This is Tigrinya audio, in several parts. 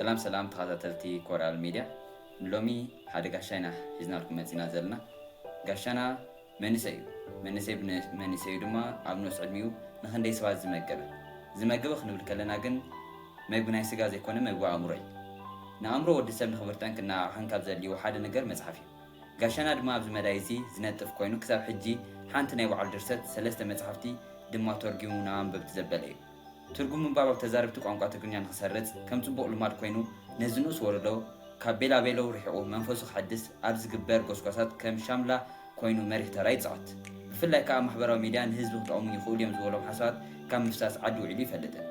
ሰላም ሰላም ተኸታተልቲ ኮራል ሚድያ፣ ሎሚ ሓደ ጋሻ ኢና ሒዝናልኩም መፂና ዘለና። ጋሻና መንእሰይ እዩ። መንእሰይ ብነ- መንእሰዩ ድማ ኣብ ንኡስ ዕድሚኡ ንኽንደይ ሰባት ዝመገበ። ዝመገበ ክንብል ከለና ግን መግቢ ናይ ስጋ ዘይኮነ መግቢ ኣእምሮ እዩ። ንኣእምሮ ወዲ ሰብ ንኽብርትዕን ክነዓቕሕን ካብ ዘድልይዎ ሓደ ነገር መፅሓፍ እዩ። ጋሻና ድማ ኣብዚ መዳይ እዚ ዝነጥፍ ኮይኑ ክሳብ ሕጂ ሓንቲ ናይ ባዕሉ ድርሰት ሰለስተ መፅሓፍቲ ድማ ተርጊሙ ናብ ኣንበብቲ ዘበለ እዩ። ትርጉም ምንባብ ኣብ ተዛረብቲ ቋንቋ ትግርኛ ንኽሰርጽ ከም ጽቡቕ ልማድ ኮይኑ ነዚ ንኡስ ወለዶ ካብ ቤላቤለው ርሒቑ መንፈሱ ክሕድስ ኣብ ዝግበር ጎስጓሳት ከም ሻምላ ኮይኑ መሪሕ ተራ ይጻወት። ብፍላይ ከኣ ኣብ ማሕበራዊ ሚድያ ንህዝቢ ክጠቕሙ ይኽእሉ እዮም ዝበሎም ሓሳባት ካብ ምፍሳስ ዓዲ ውዒሉ ይፈልጥን።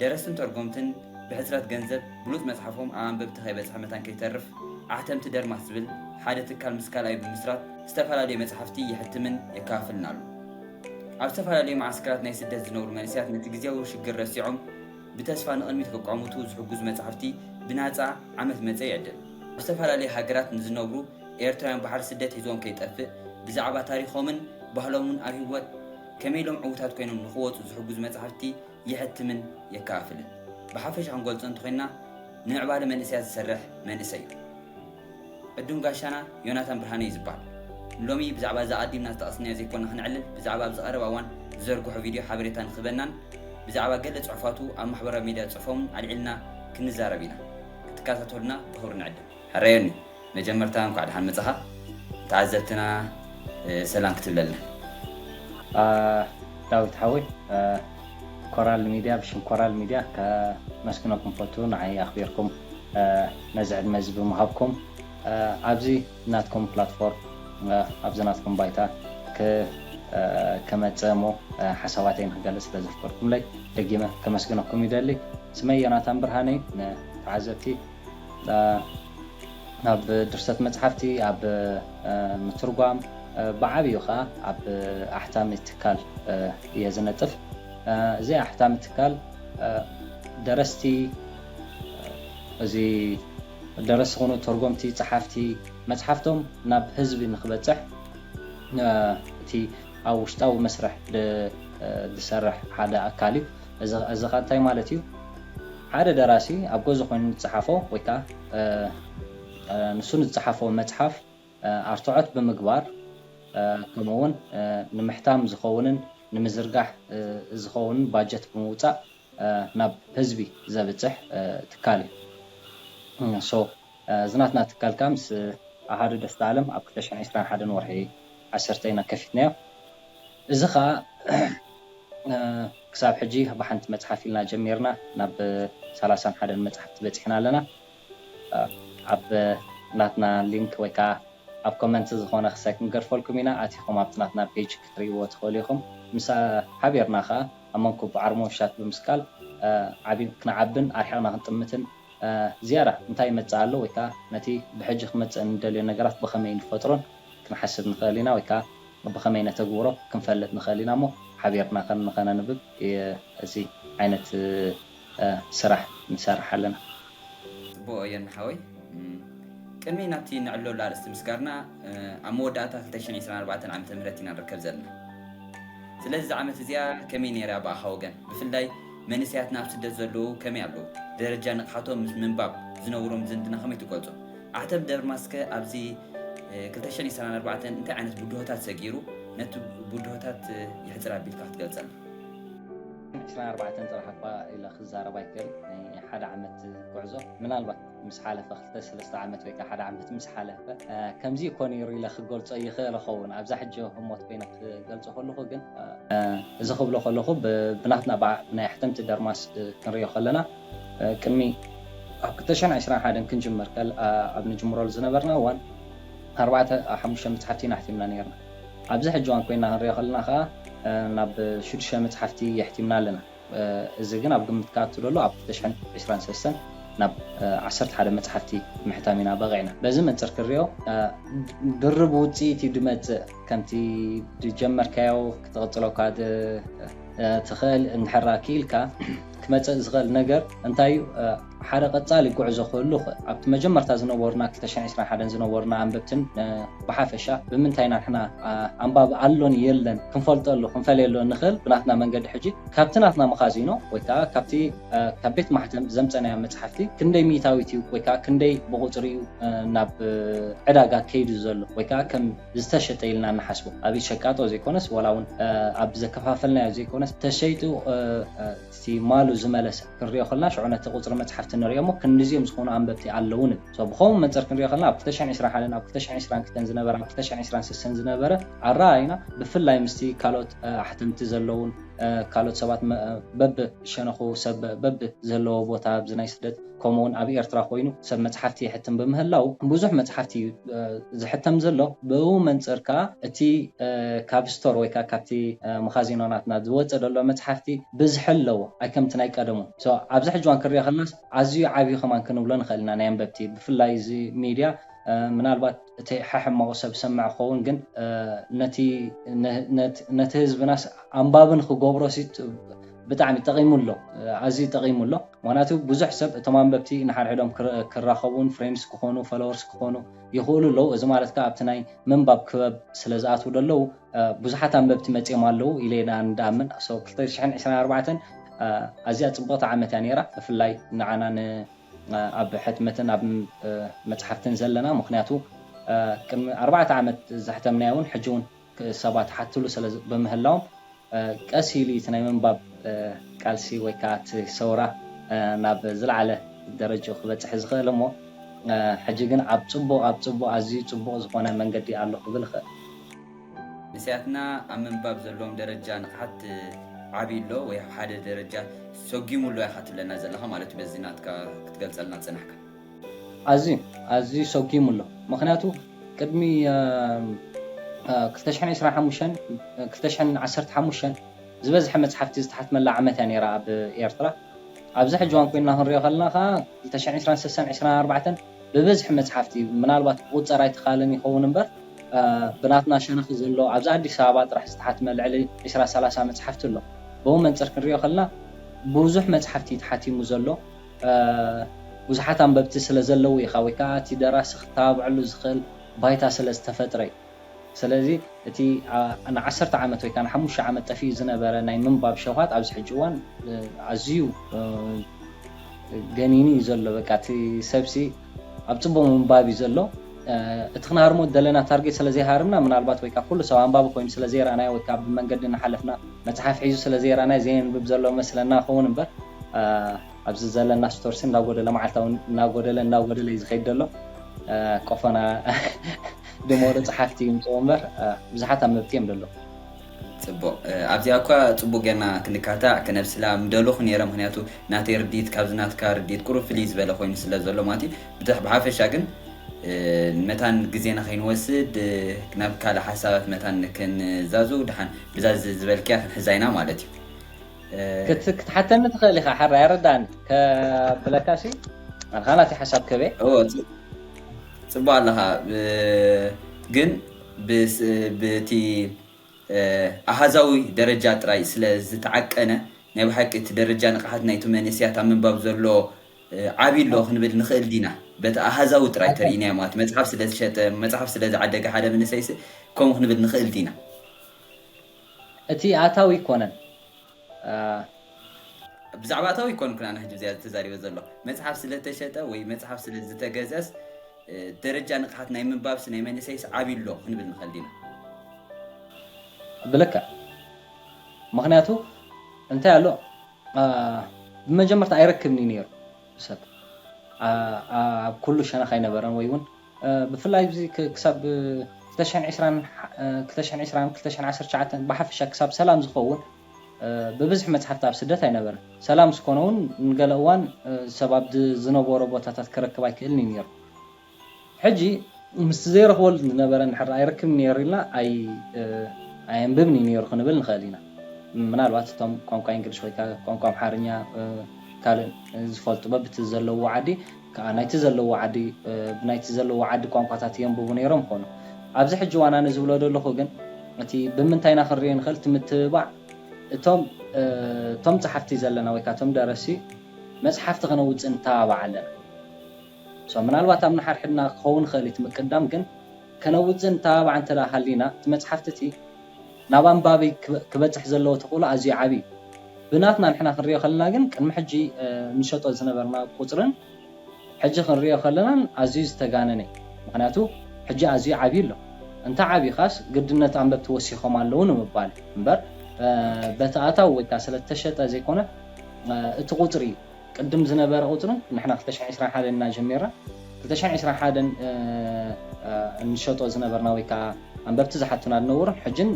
ደረስትን ተርጎምትን ብሕጽረት ገንዘብ ብሉጽ መጽሓፎም ኣብ ኣንበብቲ ከይበጽሐ መታን ከይተርፍ ኣሕተምቲ ደርማስ ዝብል ሓደ ትካል ምስ ካልኣዩ ብምስራት ዝተፈላለዩ መጽሓፍቲ የሕትምን የከፋፍልን ኣሎ። ኣብ ዝተፈላለዩ መዓስከራት ናይ ስደት ዝነብሩ መንእሰያት ነቲ ግዜያዊ ሽግር ረሲዖም ብተስፋ ንቕድሚት ክቋሙቱ ዝሕግዙ መጻሕፍቲ ብናጻ ዓመት መጸ ይዕድል። ኣብ ዝተፈላለዩ ሃገራት ንዝነብሩ ኤርትራውያን ባሕሪ ስደት ሒዝዎም ከይጠፍእ ብዛዕባ ታሪኾምን ባህሎምን ኣብ ህይወት ከመይ ኢሎም ዕዉታት ኮይኖም ንኽወጹ ዝሕግዙ መጻሕፍቲ የሕትምን የከፋፍልን። ብሓፈሻ ክንገልጾ እንተኾይንና ንምዕባለ መንእሰያት ዝሰርሕ መንእሰይ እዩ። ዕዱም ጋሻና ዮናታን ብርሃነ እዩ ዝበሃል። ሎሚ ብዛዕባ እዛ ኣቐዲምና ዝጠቐስናዮ ዘይኮና ክንዕልል፣ ብዛዕባ ኣብዚ ቀረባ እዋን ዝዘርግሖ ቪድዮ ሓበሬታ ንኽበናን ብዛዕባ ገለ ጽሑፋቱ ኣብ ማሕበራዊ ሚድያ ጽሑፎምን ኣልዒልና ክንዛረብ ኢና። ክትከታተሉና ብኽብሪ ንዕድም። ሕራይ ዮኒ፣ መጀመርታ እንኳዕ ደሓን መጻኻ። ተዓዘብትና ሰላም ክትብለልና። ዳዊት ሓወይ፣ ኮራል ሚድያ፣ ብሽም ኮራል ሚድያ ከመስግነኩም ፈቱ፣ ንዓይ ኣኽቢርኩም ነዚ ዕድመ እዚ ብምሃብኩም። ኣብዚ ናትኩም ፕላትፎርም፣ ኣብዚ ናትኩም ባይታ ክመፀ እሞ ሓሳባተይ ንክገልፅ ስለዘፍቀድኩምለይ ደጊመ ከመስግነኩም ይደሊ። ስመይ ዮናታን ብርሃነ። ንተዓዘብቲ ኣብ ድርሰት መፅሓፍቲ፣ ኣብ ምትርጓም፣ ብዓብዩ ከዓ ኣብ ኣሕታሚ ትካል እየ ዝነጥፍ። እዚ ኣሕታሚ ትካል ደረስቲ፣ እዚ ደረስቲ ኮኑ ተርጎምቲ፣ ፀሓፍቲ፣ መፅሓፍቶም ናብ ህዝቢ ንክበፅሕ እቲ ኣብ ውሽጣዊ መስርሕ ዝሰርሕ ሓደ ኣካል እዩ። እዚ ከዓ እንታይ ማለት እዩ? ሓደ ደራሲ ኣብ ገዝኡ ኮይኑ ዝፀሓፎ ወይ ከዓ ንሱ ንዝፀሓፎ መፅሓፍ ኣርትዖት ብምግባር፣ ከምኡ እውን ንምሕታም ዝኸውንን ንምዝርጋሕ ዝኸውንን ባጀት ብምውፃእ ናብ ህዝቢ ዘብፅሕ ትካል እዩ። እዚ ናትና ትካል ከዓ ምስ ኣሃዱ ደስታ ኣለም ኣብ ክልተ ሽሕን ዕስራን ሓደን ወርሒ ዓሰርተ ኢና ከፊትናዮ። እዚ ከዓ ክሳብ ሕጂ ብሓንቲ መፅሓፍ ኢልና ጀሚርና ናብ ሰላሳን ሓደን መፅሓፍቲ በፂሕና ኣለና። ኣብ ናትና ሊንክ ወይ ከዓ ኣብ ኮመንት ዝኾነ ክሳይ ክንገድፈልኩም ኢና። ኣቲኹም ኣብቲ ናትና ፔጅ ክትርእይዎ ትኽእሉ ኢኹም። ምስ ሓቢርና ከዓ ኣብ መንኩብ ዓርሞሻት ብምስቃል ዓቢ ክንዓብን ኣርሒቕና ክንጥምትን ዝያዳ እንታይ ይመፅእ ኣሎ ወይ ከዓ ነቲ ብሕጂ ክመፅእ እንደልዮ ነገራት ብኸመይ ንፈጥሮን ክንሓስብ ንኽእል ኢና ወይ ከዓ ብኸመይ ነተግብሮ ክንፈልጥ ንኽእል ኢና እሞ ሓቢርና ከም ንኸነንብብ እዚ ዓይነት ስራሕ ንሰርሕ ኣለና። ፅቡቕ እዮም ሓወይ። ቅድሚ ናብቲ ንዕለሉ ኣርእስቲ ምስጋርና ኣብ መወዳእታ ክልተ ሽሕን ዕስራን ኣርባዕተን ዓመተ ምህረት ኢና ንርከብ ዘለና። ስለዚ እዛ ዓመት እዚኣ ከመይ ነይራ ብኣኻ ወገን? ብፍላይ መንእሰያትና ኣብ ስደት ዘለዉ ከመይ ኣለዉ? ደረጃ ንቕሓቶም ምስ ምንባብ ዝነብሮም ዝምድና ከመይ ትገልጾ? ኣሕተም ደርማስከ ኣብዚ ክልተ ሽሕን ዕስራን ኣርባዕተን እንታይ ዓይነት ብድሆታት ሰጊሩ ነቲ ብድሆታት የሕጽር ኣቢልካ ክትገልጸልና? ዕስራን ኣርባዕተን ጥራሕ እኳ ኢለ ክዛረብ ኣይክእል። ናይ ሓደ ዓመት ጉዕዞ ምናልባት ምስ ሓለፈ ክልተ ሰለስተ ዓመት ወይ ከዓ ሓደ ዓመት ምስ ሓለፈ ከምዚ እኮ ነይሩ ኢለ ክገልጾ ይኽእል እኸውን። ኣብዛ ሕጂ ህሞት ኮይነ ክገልጾ ከለኹ ግን እዚ ክብሎ ከለኹ ብናትና ብናይ ኣሕተምቲ ደርማስ ክንሪኦ ከለና ቅድሚ ኣብ ክልተ ሽሕን ዕስራን ሓደን ክንጅምር ከል ኣብ ንጅምረሉ ዝነበርና እዋን ኣርባዕተ ሓሙሽተ መፅሓፍቲ ኢና ኣሕቲምና ነርና። ኣብዚ ሕጂ እዋን ኮይና ክንሪኦ ከለና ከዓ ናብ ሽዱሽተ መፅሓፍቲ የሕቲምና ኣለና። እዚ ግን ኣብ ግምት ክኣቱ ደሎ ኣብ ክልተ ሽሕን ዕስራን ሰለስተን ናብ ዓሰርተ ሓደ መፅሓፍቲ ምሕታም ኢና በቒዕና። በዚ መንፅር ክሪኦ ድርብ ውፅኢት እዩ ድመፅእ። ከምቲ ድጀመርካዮ ክትቕፅሎ እኳ ትኽእል እንድሕራ ክኢልካ ክመፀእ ዝኽእል ነገር እንታይ እዩ? ሓደ ቀፃሊ ጉዕዞ ክህሉ ይኽእል። ኣብቲ መጀመርታ ዝነበሩና ክልተ ሽሕን ዕስራን ሓደን ዝነበሩና ኣንበብትን ብሓፈሻ ብምንታይ ኢና ንሕና ኣንባቢ ኣሎን የለን ክንፈልጠሉ ክንፈልየሉ እንኽእል ብናትና መንገዲ ሕጂ ካብቲ ናትና መኻዚኖ ወይ ከዓ ካብቲ ካብ ቤት ማሕተም ዘምፀናዮ መፅሓፍቲ ክንደይ ሚእታዊት እዩ ወይ ከዓ ክንደይ ብቁፅሪ እዩ ናብ ዕዳጋ ከይዱ ዘሎ ወይ ከዓ ከም ዝተሸጠ ኢልና ንሓስቦ ኣብ ሸቃጦ ዘይኮነስ ዋላ እውን ኣብ ዘከፋፈልናዮ ዘይኮነስ ተሸይጡ እቲ ማሉ ዝመለሰ ክንሪኦ ከለና ሽዑ ነቲ ቁፅሪ መፅሓፍቲ ንሪኦ እሞ ክንድዚኦም ዝኾኑ ኣንበብቲ ኣለዉ ንብል። ብኸምኡ መንፅር ክንሪኦ ከለና ኣብ ክልተ ሽሕን ዕስራን ሓደን ኣብ ክልተ ሽሕን ዕስራን ክልተን ዝነበረ ኣብ ክልተ ሽሕን ዕስራን ሰሰን ዝነበረ ኣረኣይና ብፍላይ ምስቲ ካልኦት ኣሕተምቲ ዘለውን ካልኦት ሰባት በብ ሸነኹ ሰብ በብ ዘለዎ ቦታ ኣብዚ ናይ ስደት ከምኡውን ኣብ ኤርትራ ኮይኑ ሰብ መፅሓፍቲ ይሕትም ብምህላው ብዙሕ መፅሓፍቲ እዩ ዝሕተም ዘሎ። ብኡ መንፅር ከዓ እቲ ካብ ስቶር ወይ ከዓ ካብቲ መኻዚኖ ናትና ዝወፀ ዘሎ መፅሓፍቲ ብዝሒ ኣለዎ ኣይከምቲ ናይ ቀደሙ። ኣብዚ ሕጂ እዋን ክንሪኦ ከለናስ ኣዝዩ ዓብዩ ከማን ክንብሎ ንኽእል ኢና ናይ ኣንበብቲ ብፍላይ እዚ ሚድያ ምናልባት እቲ ሕሕማቑ ሰብ ዝሰምዕ ክኸውን ግን ነቲ ነቲ ህዝብናስ ኣንባቢ ንክገብሮ ሲ ብጣዕሚ ጠቒሙ ኣሎ፣ ኣዝዩ ጠቒሙ ኣሎ። ምኽንያቱ ብዙሕ ሰብ እቶም ኣንበብቲ ንሓድሕዶም ክራኸቡን ፍሬንድስ ክኾኑ ፎሎወርስ ክኾኑ ይኽእሉ ኣለዉ። እዚ ማለት ከዓ ኣብቲ ናይ ምንባብ ክበብ ስለ ዝኣትዉ ደለዉ ብዙሓት ኣንበብቲ መፂኦም ኣለዉ ኢለ ኢና እንዳኣምን። ክልተ ሽሕን ዕስራን ኣርባዕተን ኣዝያ ፅቡቕቲ ዓመት እያ ነይራ፣ ብፍላይ ንዓና ኣብ ሕትመትን ኣብ መፅሓፍትን ዘለና። ምኽንያቱ ቅድሚ ኣርባዕተ ዓመት ዘሕተምናዮ እውን ሕጂ እውን ሰባት ሓትሉ ስለ ብምህላዎም ቀስ ኢሉ እቲ ናይ ምንባብ ቃልሲ ወይ ከዓ እቲ ሰውራ ናብ ዝለዓለ ደረጃ ክበፅሕ ዝኽእል እሞ ሕጂ ግን ኣብ ፅቡቕ ኣብ ፅቡቕ ኣዝዩ ፅቡቕ ዝኾነ መንገዲ ኣሎ ክብል ይኽእል። ንስያትና ኣብ ምንባብ ዘለዎም ደረጃ ንቕሓት ዓብይ ኣሎ ወይ ሓደ ደረጃ ሰጊሙ ኣሎ ኢኻ ትብለና ዘለኻ ማለት እዩ። በዚ ናትካ ክትገልፀልና ዝፀናሕካ ኣዝዩ ኣዝዩ ሰጊሙ ኣሎ። ምኽንያቱ ቅድሚ ክልተ ሽሕን ዕስራን ሓሙሽተን ክልተ ሽሕን ዓሰርተ ሓሙሽተን ዝበዝሐ መፅሓፍቲ ዝተሓትመላ ዓመት እያ ነይራ ኣብ ኤርትራ። ኣብዚ ሕጂ እዋን ኮይንና ክንሪኦ ከለና ከዓ ክልተ ሽሕን ዕስራን ሰሰን ዕስራን ኣርባዕተን ብብዝሒ መፅሓፍቲ ምናልባት ክቁፀር ኣይተኻእለን ይኸውን እምበር ብናትና ሸነኽ ዘሎ ኣብዚ ኣዲስ ኣበባ ጥራሕ ዝተሓትመ ልዕሊ ዕስራ ሰላሳ መፅሓፍቲ ኣሎ። ብኡ መንፅር ክንሪኦ ከለና ብዙሕ መፅሓፍቲ እዩ ተሓቲሙ ዘሎ። ብዙሓት ኣንበብቲ ስለ ዘለዉ ኢኻ ወይ ከዓ እቲ ደራሲ ክተባብዐሉ ዝኽእል ባይታ ስለ ዝተፈጥረ እዩ። ስለዚ እቲ ንዓሰርተ ዓመት ወይ ከዓ ንሓሙሽተ ዓመት ጠፊኡ ዝነበረ ናይ ምንባብ ሸውሃት ኣብዚ ሕጂ እዋን ኣዝዩ ገኒኑ እዩ ዘሎ። በቃ እቲ ሰብሲ ኣብ ፅቡቅ ምንባብ እዩ ዘሎ። እቲ ክንሃርሞ ደለና ታርጌት ስለ ዘይሃርምና ምናልባት ወይ ከዓ ኩሉ ሰብ ኣንባቢ ኮይኑ ስለ ዘይረኣናዮ ወይ ከዓ ብመንገዲ እናሓለፍና መፅሓፍ ሒዙ ስለ ዘይረኣናዮ ዘየንብብ ዘሎ መስለና ክኸውን እምበር ኣብዚ ዘለና ስቶርሲ እንዳጎደለ መዓልታዊ እናጎደለ እናጎደለ እዩ ዝኸይድ ዘሎ። ቆፈና ድመሩ ፀሓፍቲ ይምፅኡ እምበር ብዙሓት ኣንበብቲ እዮም ዘለዉ። ፅቡቅ ኣብዚኣ እኳ ፅቡቅ ጌርና ክንካታዕ ክነብስላ ምደለኹ ነይረ። ምክንያቱ ናተይ ርዲት ካብዚ ናትካ ርዲት ቁሩብ ፍልይ ዝበለ ኮይኑ ስለ ዘሎ ማለት እዩ። ብድሕ ብሓፈሻ ግን መታን ግዜና ከይንወስድ ናብ ካልእ ሓሳባት መታን ክንዛዙ ድሓን ብዛ ዝበልክያ ክንሕዛ ኢና ማለት እዩ። ክትሓተኒ ትኽእል ኢኻ። ሓራይ ኣረዳእኒ ከብለካ ሲ ኣንኻ ናተይ ሓሳብ ከበ ጽቡቅ ኣለኻ ግን ብቲ ኣሃዛዊ ደረጃ ጥራይ ስለ ዝተዓቀነ ናይ ብሓቂ እቲ ደረጃ ንቕሓት ናይቲ መንእስያት ኣብ ምንባብ ዘሎ ዓብይ ኣሎ ክንብል ንኽእል ዲና? በቲ ኣሃዛዊ ጥራይ ተርኢናዮ ማለት መፅሓፍ ስለ ዝሸጠ መፅሓፍ ስለ ዝዓደገ ሓደ መንእሰይስ ከምኡ ክንብል ንኽእል ዲና? እቲ ኣታዊ ኣይኮነን። ብዛዕባ ኣታዊ ኣይኮንኩን ኣነ ሕጂ እዚኣ ተዛሪበ ዘሎ መፅሓፍ ስለ ተሸጠ ወይ መፅሓፍ ስለ ዝተገዘስ ደረጃ ንቕሓት ናይ ምንባብስ ናይ መንእሰይስ ዓብይ ኣሎ ክንብል ንኽእል ዲና? ብልክዕ ምኽንያቱ እንታይ ኣሎ ብመጀመርታ ኣይረክብን እዩ ነይሩ ሰብ ኣብ ኩሉ ሸነኽ ኣይነበረን ወይ እውን ብፍላይ እዚ ክሳብ ክልተ ሽሕን ዕስራን ክልተ ሽሕን ዕስራን ክልተ ሽሕን ዓሰርተ ትሽዓተን ብሓፈሻ ክሳብ ሰላም ዝኸውን ብብዝሒ መፅሓፍቲ ኣብ ስደት ኣይነበረን። ሰላም ዝኾነ እውን ንገለ እዋን ሰብ ኣብ ዝነበሮ ቦታታት ክረክብ ኣይክእልን እዩ ነይሩ። ሕጂ ምስቲ ዘይረኽበሉ ዝነበረ እንድሕር ኣይረክብን ነይሩ ኢልና ኣየንብብን እዩ ነይሩ ክንብል ንኽእል ኢና። ምናልባት እቶም ቋንቋ እንግሊሽ ወይ ቋንቋ ኣምሓርኛ ካልእ ዝፈልጡ በብቲ ዘለውዎ ዓዲ ከዓ ናይቲ ዘለውዎ ዓዲ ብናይቲ ዘለውዎ ዓዲ ቋንቋታት የንብቡ ነይሮም ይኾኑ። ኣብዚ ሕጂ እዋን ኣነ ዝብሎ ዘለኹ ግን እቲ ብምንታይ ኢና ክንሪኦ ንኽእል እቲ ምትብባዕ እቶም እቶም ጸሓፍቲ ዘለና ወይ ከዓ እቶም ደረሲ መጽሓፍቲ ከነውፅእ ንተባባዕ ኣለና። ምናልባት ኣብ ንሓድሕድና ክኸውን ይኽእል እቲ ምቅዳም፣ ግን ከነውፅእ ንተባባዕ እንተ ሃሊና እቲ መጽሓፍቲ እቲ ናብ ኣንባቢ ክበፅሕ ዘለዎ ተኽእሎ ኣዝዩ ዓብዪ እዩ። ብናትና ንሕና ክንሪኦ ከለና ግን ቅድሚ ሕጂ ንሸጦ ዝነበርና ቁፅርን ሕጂ ክንሪኦ ከለናን ኣዝዩ ዝተጋነነ እዩ። ምክንያቱ ሕጂ ኣዝዩ ዓብዩ ኣሎ። እንተ ዓብዩኻስ ግድነት ኣንበብቲ ወሲኾም ኣለዉ ንምባል እምበር በቲ ኣታዊ ወይ ከዓ ስለ ዝተሸጠ ዘይኮነ እቲ ቁፅሪ እዩ። ቅድም ዝነበረ ቁፅርን ንሕና ክልተ ሽሕን ዕስራን ሓደን እና ጀሚርና ክልተ ሽሕን ዕስራን ሓደን እንሸጦ ዝነበርና ወይ ከዓ ኣንበብቲ ዝሓቱና ዝነበሩን ሕጅን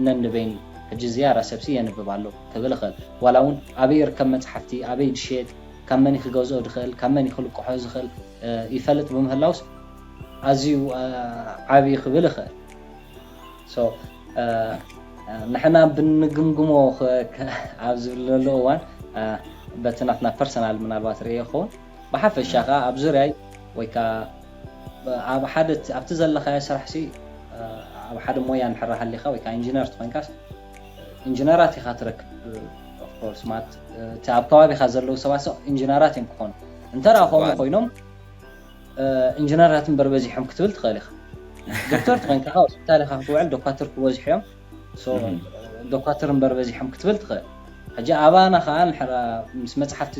ነንበይን ሕጂ ዝያዳ ሰብሲ የንብብ ኣሎ ክብል እኽእል። ዋላ እውን ኣበይ ይርከብ መፅሓፍቲ፣ ኣበይ ድሸየጥ፣ ካብ መን ክገዝኦ ድኽእል፣ ካብ መን ክልቅሖ ዝኽእል ይፈልጥ ብምህላውስ ኣዝዩ ዓብዩ ክብል እኽእል። ንሕና ብንግምግሞ ኣብ ዝብለሉ እዋን በቲ ናትና ፐርሰናል ምናልባት ርእየ ይኸውን። ብሓፈሻ ከዓ ኣብ ዙርያይ ወይ ከዓ ኣብ ሓደ ኣብቲ ዘለኻዮ ስራሕ ሲ ኣብ ሓደ ሞያ እንድሕር ሃሊኻ ወይ ከዓ ኢንጂነር ትኾንካስ ኢንጂነራት ኢኻ ትረክብ። ኦፍኮርስ ማለት እቲ ኣብ ከባቢኻ ዘለዉ ሰባት ሲ ኢንጂነራት እዮም ክኾኑ። እንተ ደኣ ከምኡ ኮይኖም ኢንጂነራት እምበር በዚሖም ክትብል ትኽእል ኢኻ። ዶክተር ትኾንካ ሆስፒታል ኢኻ ክትውዕል ዶኳትር ክበዝሑ እዮም። ዶኳትር እምበር በዚሖም ክትብል ትኽእል። ሕጂ ኣባና ከዓ ምስ መፅሓፍቲ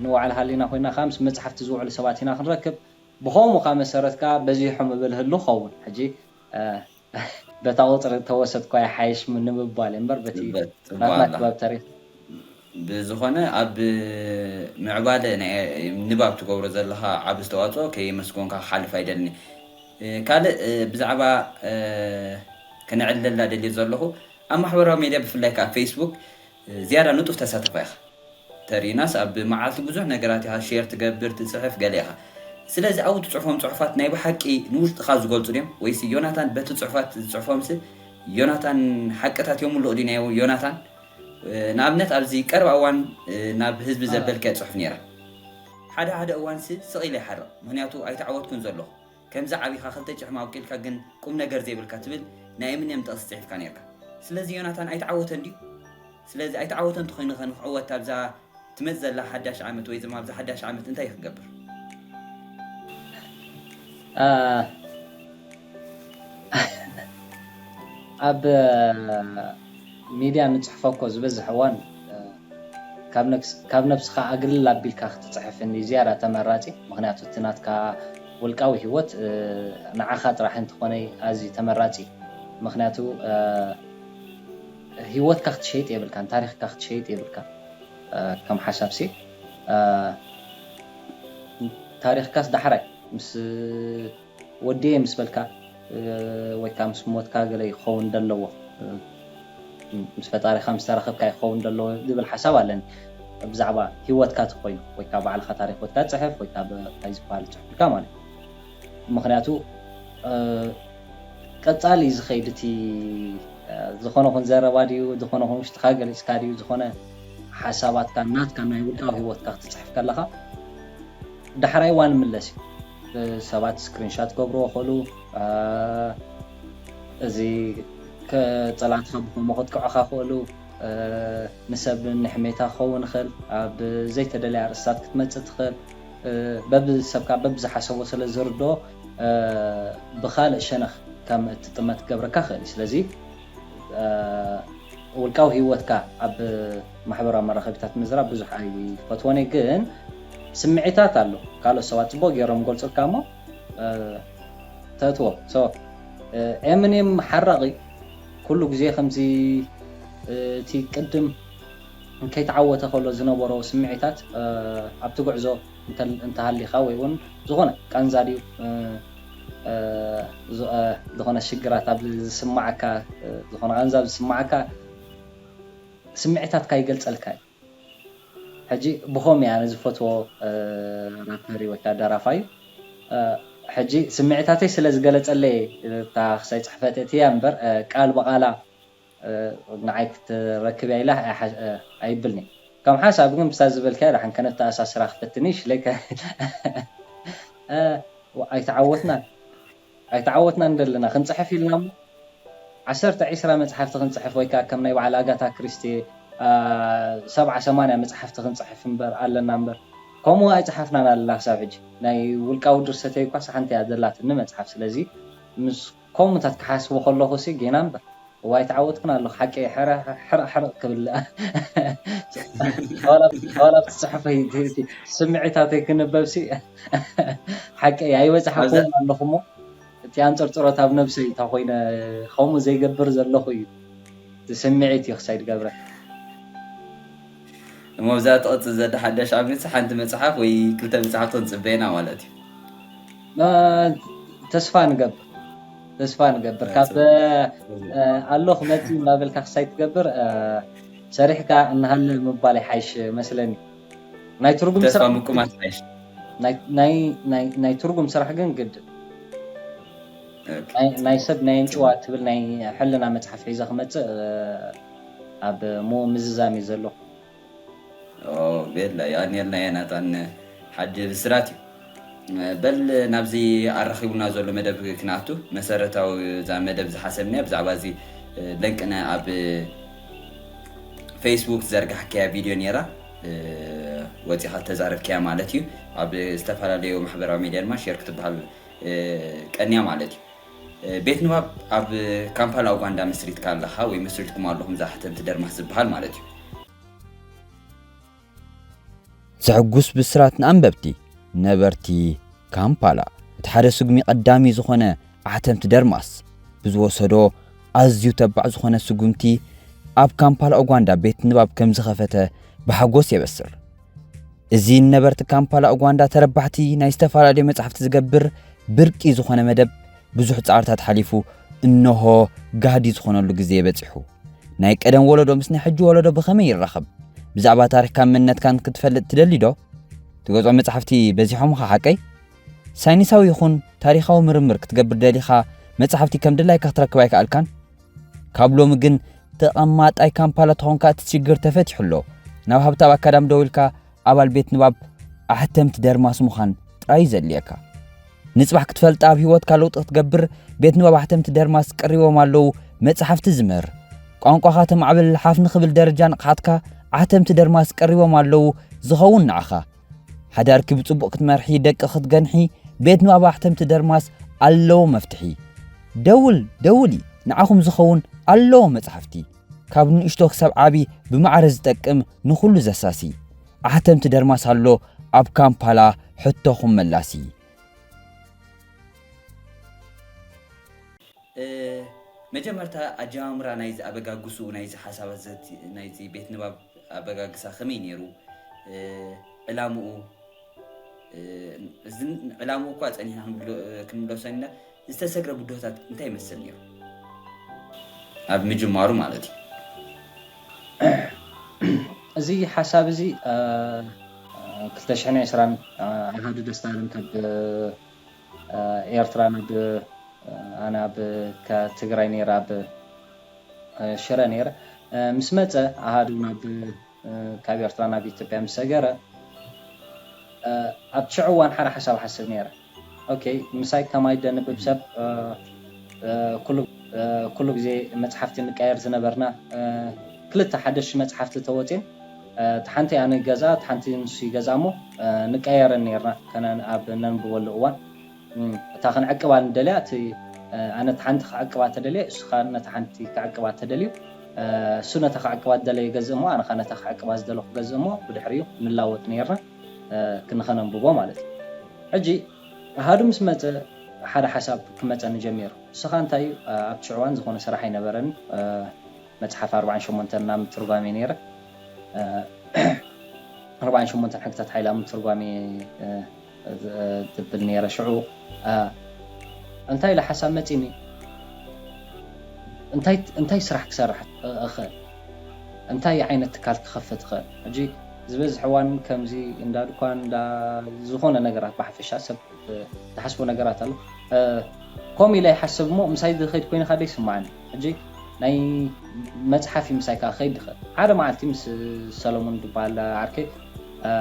ንውዓል ሃሊና ኮይና ከዓ ምስ መፅሓፍቲ ዝውዕሉ ሰባት ኢና ክንረክብ። ብኸምኡ ከዓ መሰረት ከዓ በዚሖም እብል ህሉ ኸውን ሕጂ በታ ቁፅሪ ተወሰድኳ ይሓይሽ ንምባል እምበር በቲ ናትና ክባብ ተሪፍ ብዝኾነ ኣብ ምዕባለ ንባብ ትገብሮ ዘለኻ ዓብ ዝተዋፅኦ ከየመስጎንካ ክሓልፍ ኣይደልኒ። ካልእ ብዛዕባ ክነዕልለላ ደልዮ ዘለኹ ኣብ ማሕበራዊ ሜድያ ብፍላይ ከዓ ፌስቡክ ዝያዳ ንጡፍ ተሳተፋ ኢኻ። ተሪናስ ኣብ መዓልቲ ብዙሕ ነገራት ኢኻ ሼር ትገብር ትፅሕፍ ገለ ኢኻ። ስለዚ ኣብኡ ትፅሕፎም ፅሑፋት ናይ ብሓቂ ንውሽጥኻ ዝገልፁ ድዮም ወይስ ዮናታን በቲ ፅሑፋት ዝፅሕፎምስ ዮናታን ሓቅታት እዮም ምሉእ ድዩ ናይ ዮናታን? ንኣብነት ኣብዚ ቀረባ እዋን ናብ ህዝቢ ዘበልካዮ ፅሑፍ ነይራ። ሓደ ሓደ እዋንሲ ስቕ ኢለ ይሓርቕ ምኽንያቱ ኣይተዓወትኩን ዘለኹ። ከምዚ ዓቢኻ ክልተ ጭሕሚ ኣብቂልካ ግን ቁም ነገር ዘይብልካ ትብል ናይ ኤምኔም ጥቕሲ ጽሒፍካ ነርካ። ስለዚ ዮናታን ኣይተዓወተን ድዩ? ስለዚ ኣይተዓወተን እንተኾይኑ ኸ ንኽዕወት ኣብዛ ትመጽእ ዘላ ሓዳሽ ዓመት ወይ ድማ ኣብዛ ሓዳሽ ዓመት እንታይ እዩ ክገብር? ኣብ ሚድያ ንጽሕፎ እኮ ዝበዝሕ እዋን ካብ ነብስኻ ኣግልል ኣቢልካ ክትፅሕፍ እንዲ ዝያዳ ተመራፂ። ምክንያቱ እቲ ናትካ ውልቃዊ ህይወት ንዓኻ ጥራሕ እንተኾነ ኣዝዩ ተመራፂ። ምክንያቱ ህይወትካ ክትሸይጥ የብልካን፣ ታሪኽካ ክትሸይጥ የብልካን። ከም ሓሳብሲ ታሪኽካስ ዳሕራይ ምስ ወዲየ ምስ በልካ ወይ ከዓ ምስ ሞትካ ገለ ይኸውን ደለዎ ምስ ፈጣሪኻ ምስ ተራኸብካ ይኸውን ደለዎ ዝብል ሓሳብ ኣለኒ። ብዛዕባ ህይወትካ ተኮይኑ ወይ ከዓ ባዕልካ ታሪክ ወትካ ፅሕፍ ወይ ከዓ ብታይ ዝበሃል ፅሑፍልካ ማለት እዩ። ምክንያቱ ቀፃሊ ዝኸይድ እቲ ዝኾነ ኹን ዘረባ ድዩ ዝኾነ ኹን ውሽጥካ ገሊፅካ ድዩ ዝኾነ ሓሳባትካ ናትካ ናይ ውልቃዊ ህይወትካ ክትፅሕፍ ከለካ ዳሕራይ እዋን ይምለስ እዩ። ሰባት ስክሪንሻት ክገብርዎ ይኽእሉ፣ እዚ ጸላእትኻ ብኸምኡ ከጥቅዑኻ ይኽእሉ፣ ንሰብ ንሕሜታ ክኸውን ይኽእል፣ ኣብ ዘይተደለየ ኣርእስታት ክትመጽእ ትኽእል፣ በብሰብ ከዓ በብዝሓሰቦ ስለ ዝርድኦ ብኻልእ ሸነኽ ከም እትጥመት ክገብረካ ይኽእል እዩ። ስለዚ ውልቃዊ ህይወትካ ኣብ ማሕበራዊ መራኸቢታት ምዝራብ ብዙሕ ኣይፈትዎን እየ፣ ግን ስምዒታት ኣሎ። ካልኦት ሰባት ጽቡቕ ገይሮም ገልጹልካ እሞ ተእትዎ። So ኤምኔም ሓራቒ ኩሉ ግዜ ከምዚ እቲ ቅድም ከይተዓወተ ከሎ ዝነበሮ ስምዒታት ኣብቲ ጉዕዞ እንተሃሊኻ ወይ እውን ዝኾነ ቃንዛ ድዩ ዝኾነ ሽግራት ኣብ ዝስማዓካ ዝኾነ ቃንዛ ኣብ ዝስማዓካ ስምዒታትካ ይገልጸልካ እዩ። ሕጂ ብኸም እያ ነዚ ፈትዎ ራፐሪ ወይ ከዓ ደራፋይ ሕጂ ስምዒታተይ ስለ ዝገለጸለይ እታ ክሳይ ጽሕፈት እትያ እምበር ቃል ብቓላ ንዓይ ክትረክብ እያ ኢላ ኣይብልኒ። ከም ሓሳብ ግን ብሳ ዝበልካዮ ደሓን ከነተኣሳስራ ክፈትኒ ሽለይ ኣይተዓወትናን ኣይተዓወትናን ደለና ክንፅሕፍ ኢልና እሞ ዓሰርተ ዒስራ መፅሓፍቲ ክንፅሕፍ ወይ ከዓ ከም ናይ በዓል ኣጋታ ክርስቲ አ፣ ሰብዓ ሰማንያ መጽሓፍቲ ክንጽሕፍ እምበር ኣለና እምበር፣ ከምኡ ኣይጸሓፍናን ኣለና ክሳብ ሕጂ። ናይ ውልቃዊ ድርሰተይ እኳ ሓንቲ እያ ዘላትኒ መጽሓፍ። ስለዚ ምስ ከምኡታት ክሓስቦ ከለኹ ሲ ጌና እምበር፣ እዋይ ተዓወትኩን ኣለኹ። ሓቂ ሕረ-፣ ሕርቕ ሕርቕ ክብል ዋላ፣ ዋላ ኣብቲ ጽሑፈይ፣ እቲ፣ እቲ ስምዒታተይ ክንበብ ሲ ሓቂ ኣይበጻሕኩን ኣለኹ እሞ፣ እቲ ኣንጸርጽሮት ኣብ ነብሰይ እንተ ኮይነ፣ ከምኡ ዘይገብር ዘለኹ እዩ። እቲ ስምዒት እዩ ክሳይድ ገብረ። እሞ ኣብዛ ትቕጽል ዘላ ሓዳሽ ዓመት ሓንቲ መጽሓፍ ወይ ክልተ መጽሓፍቲ ክንጽበየና ማለት እዩ። አ፣ ተስፋ ንገብር፣ ተስፋ ንገብር። ካብ፣ አ፣ ኣሎ ክመጽእ እናበልካ ክሳይ ትገብር፣ አ፣ ሰሪሕካ እናሃለ ምባል ይሓይሽ መስለኒ። ናይ ትርጉም ተስፋ ስራሕ፣ ምቁማት ሓይሽ። ናይ፣ ናይ፣ ናይ፣ ናይ ትርጉም ስራሕ ግን ግድ ናይ፣ ናይ ሰብ ናይ ኣንጭዋ ትብል ናይ ሕልና መጽሓፍ ሒዘ ክመጽእ፣ እ፣ ኣብ ሞ-፣ ምዝዛም እዩ ዘለኹ። ኦ፣ ቤላ፣ የቐንየልና፣ ዮናታን፣ ሓዲ ብስራት እዩ። በል፣ ናብዚ ኣራኺቡና ዘሎ መደብ ክንኣቱ፣ መሰረታዊ እዛ መደብ ዝሓሰብናያ ብዛዕባ እዚ፣ እ፣ ለንቅነ ኣብ ፌስቡክ ዝዘርጋሕካያ ቪድዮ ነይራ፣ እ፣ ወፂኻ ተዛረብካያ ማለት እዩ። ኣብ ዝተፈላለዩ ማሕበራዊ ሚድያ ድማ ሼር ክትበሃል፣ እ፣ ቀንያ ማለት እዩ። እ፣ ቤት ንባብ ኣብ ካምፓላ ኡጋንዳ መስሪትካ ኣለኻ ወይ መስሪትኩም ኣለኹም፣ እዛ ሕተምቲ ደርማስ ዝበሃል ማለት እዩ። ዘሕጉስ ብስራት ንኣንበብቲ ነበርቲ ካምፓላ። እቲ ሓደ ስጉሚ ቀዳሚ ዝኾነ ኣሕተምቲ ደርማስ ብዝወሰዶ ኣዝዩ ተባዕ ዝኾነ ስጉምቲ ኣብ ካምፓላ ኡጋንዳ ቤት ንባብ ከም ዝኸፈተ ብሓጎስ የበስር። እዚ ንነበርቲ ካምፓላ ኡጋንዳ ተረባሕቲ ናይ ዝተፈላለዩ መጻሕፍቲ ዝገብር ብርቂ ዝኾነ መደብ ብዙሕ ጻዕርታት ሓሊፉ እነሆ ጋህዲ ዝኾነሉ ግዜ በጺሑ። ናይ ቀደም ወለዶ ምስ ናይ ሕጂ ወለዶ ብኸመይ ይራኸብ? ብዛዕባ ታሪኽካን መንነትካን ክትፈልጥ ትደሊ ዶ? ትገዝኦም መጻሕፍቲ በዚሖምኻ ሓቀይ? ሳይንሳዊ ይኹን ታሪኻዊ ምርምር ክትገብር ደሊኻ መጻሕፍቲ ከም ድላይካ ክትረክብ ኣይከኣልካን? ካብ ሎሚ ግን ተቐማጣይ ካምፓላ ተኾንካ እቲ ሽግር ተፈቲሑ ኣሎ። ናብ ሃብታብ ኣካዳሚ ደዊልካ ኣባል ቤት ንባብ ኣሕተምቲ ደርማስ ምዃን ጥራይ እዩ ዘድልየካ። ንጽባሕ ክትፈልጣ ኣብ ህይወትካ ለውጢ ክትገብር ቤት ንባብ ኣሕተምቲ ደርማስ ቀሪቦም ኣለዉ መጻሕፍቲ ዝምህር። ቋንቋኻ ተማዕብል ሓፍ ንኽብል ደረጃ ንቕሓትካ ኣሕተምቲ ደርማስ ቀሪቦም ኣለዉ ዝኸውን ንዓኻ። ሓዳርኪ ብጽቡቕ ክትመርሒ ደቂ ክትገንሒ ቤት ንባብ ኣሕተምቲ ደርማስ ኣለዎ መፍትሒ። ደውል ደውሊ ንዓኹም ዝኸውን ኣለዎ መጻሕፍቲ። ካብ ንእሽቶ ክሳብ ዓቢ ብማዕረ ዝጠቅም ንኹሉ ዘሳሲ ኣሕተምቲ ደርማስ ኣሎ ኣብ ካምፓላ ሕቶኹም መላሲ። እ፣ መጀመርታ ኣጀማምራ ናይዚ ኣበጋግስኡ ናይዚ ሓሳባት ዘት-፣ ናይዚ ቤት ንባብ ኣበጋግሳ ከመይ ነይሩ? እ፣ ዕላምኡ፣ እ፣ እዚ ዕላምኡ እኳ ጸኒሕና ክንብሎ-፣ ክንምለሶ ኢና። ዝተሰግረ ብድሆታት እንታይ ይመስል ነይሩ? ኣብ ምጅማሩ ማለት እዩ። እዚ ሓሳብ እዚ፣ እ፣ ክልተ ሽሕን ዕስራን፣ እ፣ ኣሃዱ ደስታ ኣለም ካብ፣ እ፣ ኤርትራ ናብ፣ እ፣ ኣነ ኣብ ከ-፣ ትግራይ ነይረ፣ ኣብ፣ እ፣ ሽረ ነይረ። እ፣ ምስ መጸ ኣሃዱ ናብ፣ እ፣ ካብ ኤርትራ ናብ ኢትዮጵያ ምስ ሰገረ፣ እ፣ ኣብ ሽዑ እዋን ሓደ ሓሳብ ሓስብ ነይረ። ኦኬ፣ ምሳይ ከማይ ደንብብ ሰብ፣ እ፣ እ፣ ኩሉ፣ እ፣ ኩሉ ግዜ መጽሓፍቲ ንቀየር ዝነበርና፣ እ፣ ክልተ ሓደሽቲ መጽሓፍቲ ተወጺን፣ እ፣ እቲ ሓንቲ ኣነ ይገዝኣ፣ እቲ ሓንቲ ንሱ ይገዝኣ እሞ፣ እ፣ ንቀየረን ነይርና። ከነ ኣብ ነንብበሉ እዋን፣ እም፣ እታ ክንዕቅባ ንደልያ፣ እቲ፣ እ፣ ኣነ እታ ሓንቲ ክዕቅባ ተደልየ፣ እሱ ኸኣ ነታ ሓንቲ ክዕቅባ ተደልዩ፣ እ፣ እሱ ነታ ክዕቅባ ዝደለየ ይገዝእ እሞ፣ ኣነ ኸኣ ነታ ክዕቅባ ዝደለኹ ክገዝእ እሞ፣ ብድሕሪኡ ንላወጥ ነይርና፣ እ፣ ክንኸነንብቦ ማለት እዩ። ሕጂ ኣሃዱ ምስ መጸ፣ ሓደ ሓሳብ ክመጸኒ ጀሚሩ። ንስኻ እንታይ እዩ? እ፣ ኣብቲ ሽዑ እዋን ዝኾነ ስራሕ ኣይነበረን። እ፣ መጽሓፍ ኣርባዓን ሸሞንተን ናብ ምትርጓም እየ ነይረ። እ፣ ኣርባዓን ሸሞንተን ሕግታት ሓይሊ ኣብ ምትርጓም እየ፣ እ፣ እ፣ ዝብል ነይረ። ሽዑ፣ እ፣ እንታይ ኢለ ሓሳብ መጺኒ? እንታይ፣ እንታይ ስራሕ ክሰርሕ እኽእል? እንታይ ዓይነት ትካል ክኸፍት እኽእል? ሕጂ ዝበዝሕ እዋን ከምዚ እንዳ ድኳን፣ እንዳ ዝኾነ ነገራት ብሓፈሻ ሰብ ዝሓስቦ ነገራት ኣሎ። እ፣ ከምኡ ኢለ ይሓስብ እሞ ምሳይ ዝኸይድ ኮይኑ ከኣ ይስምዓኒ። ሕጂ ናይ መጽሓፍ እዩ ምሳይ ከኣ ክኸይድ ይኽእል። ሓደ መዓልቲ ምስ ሰለሙን ዝበሃል ዓርከይ፣ እ፣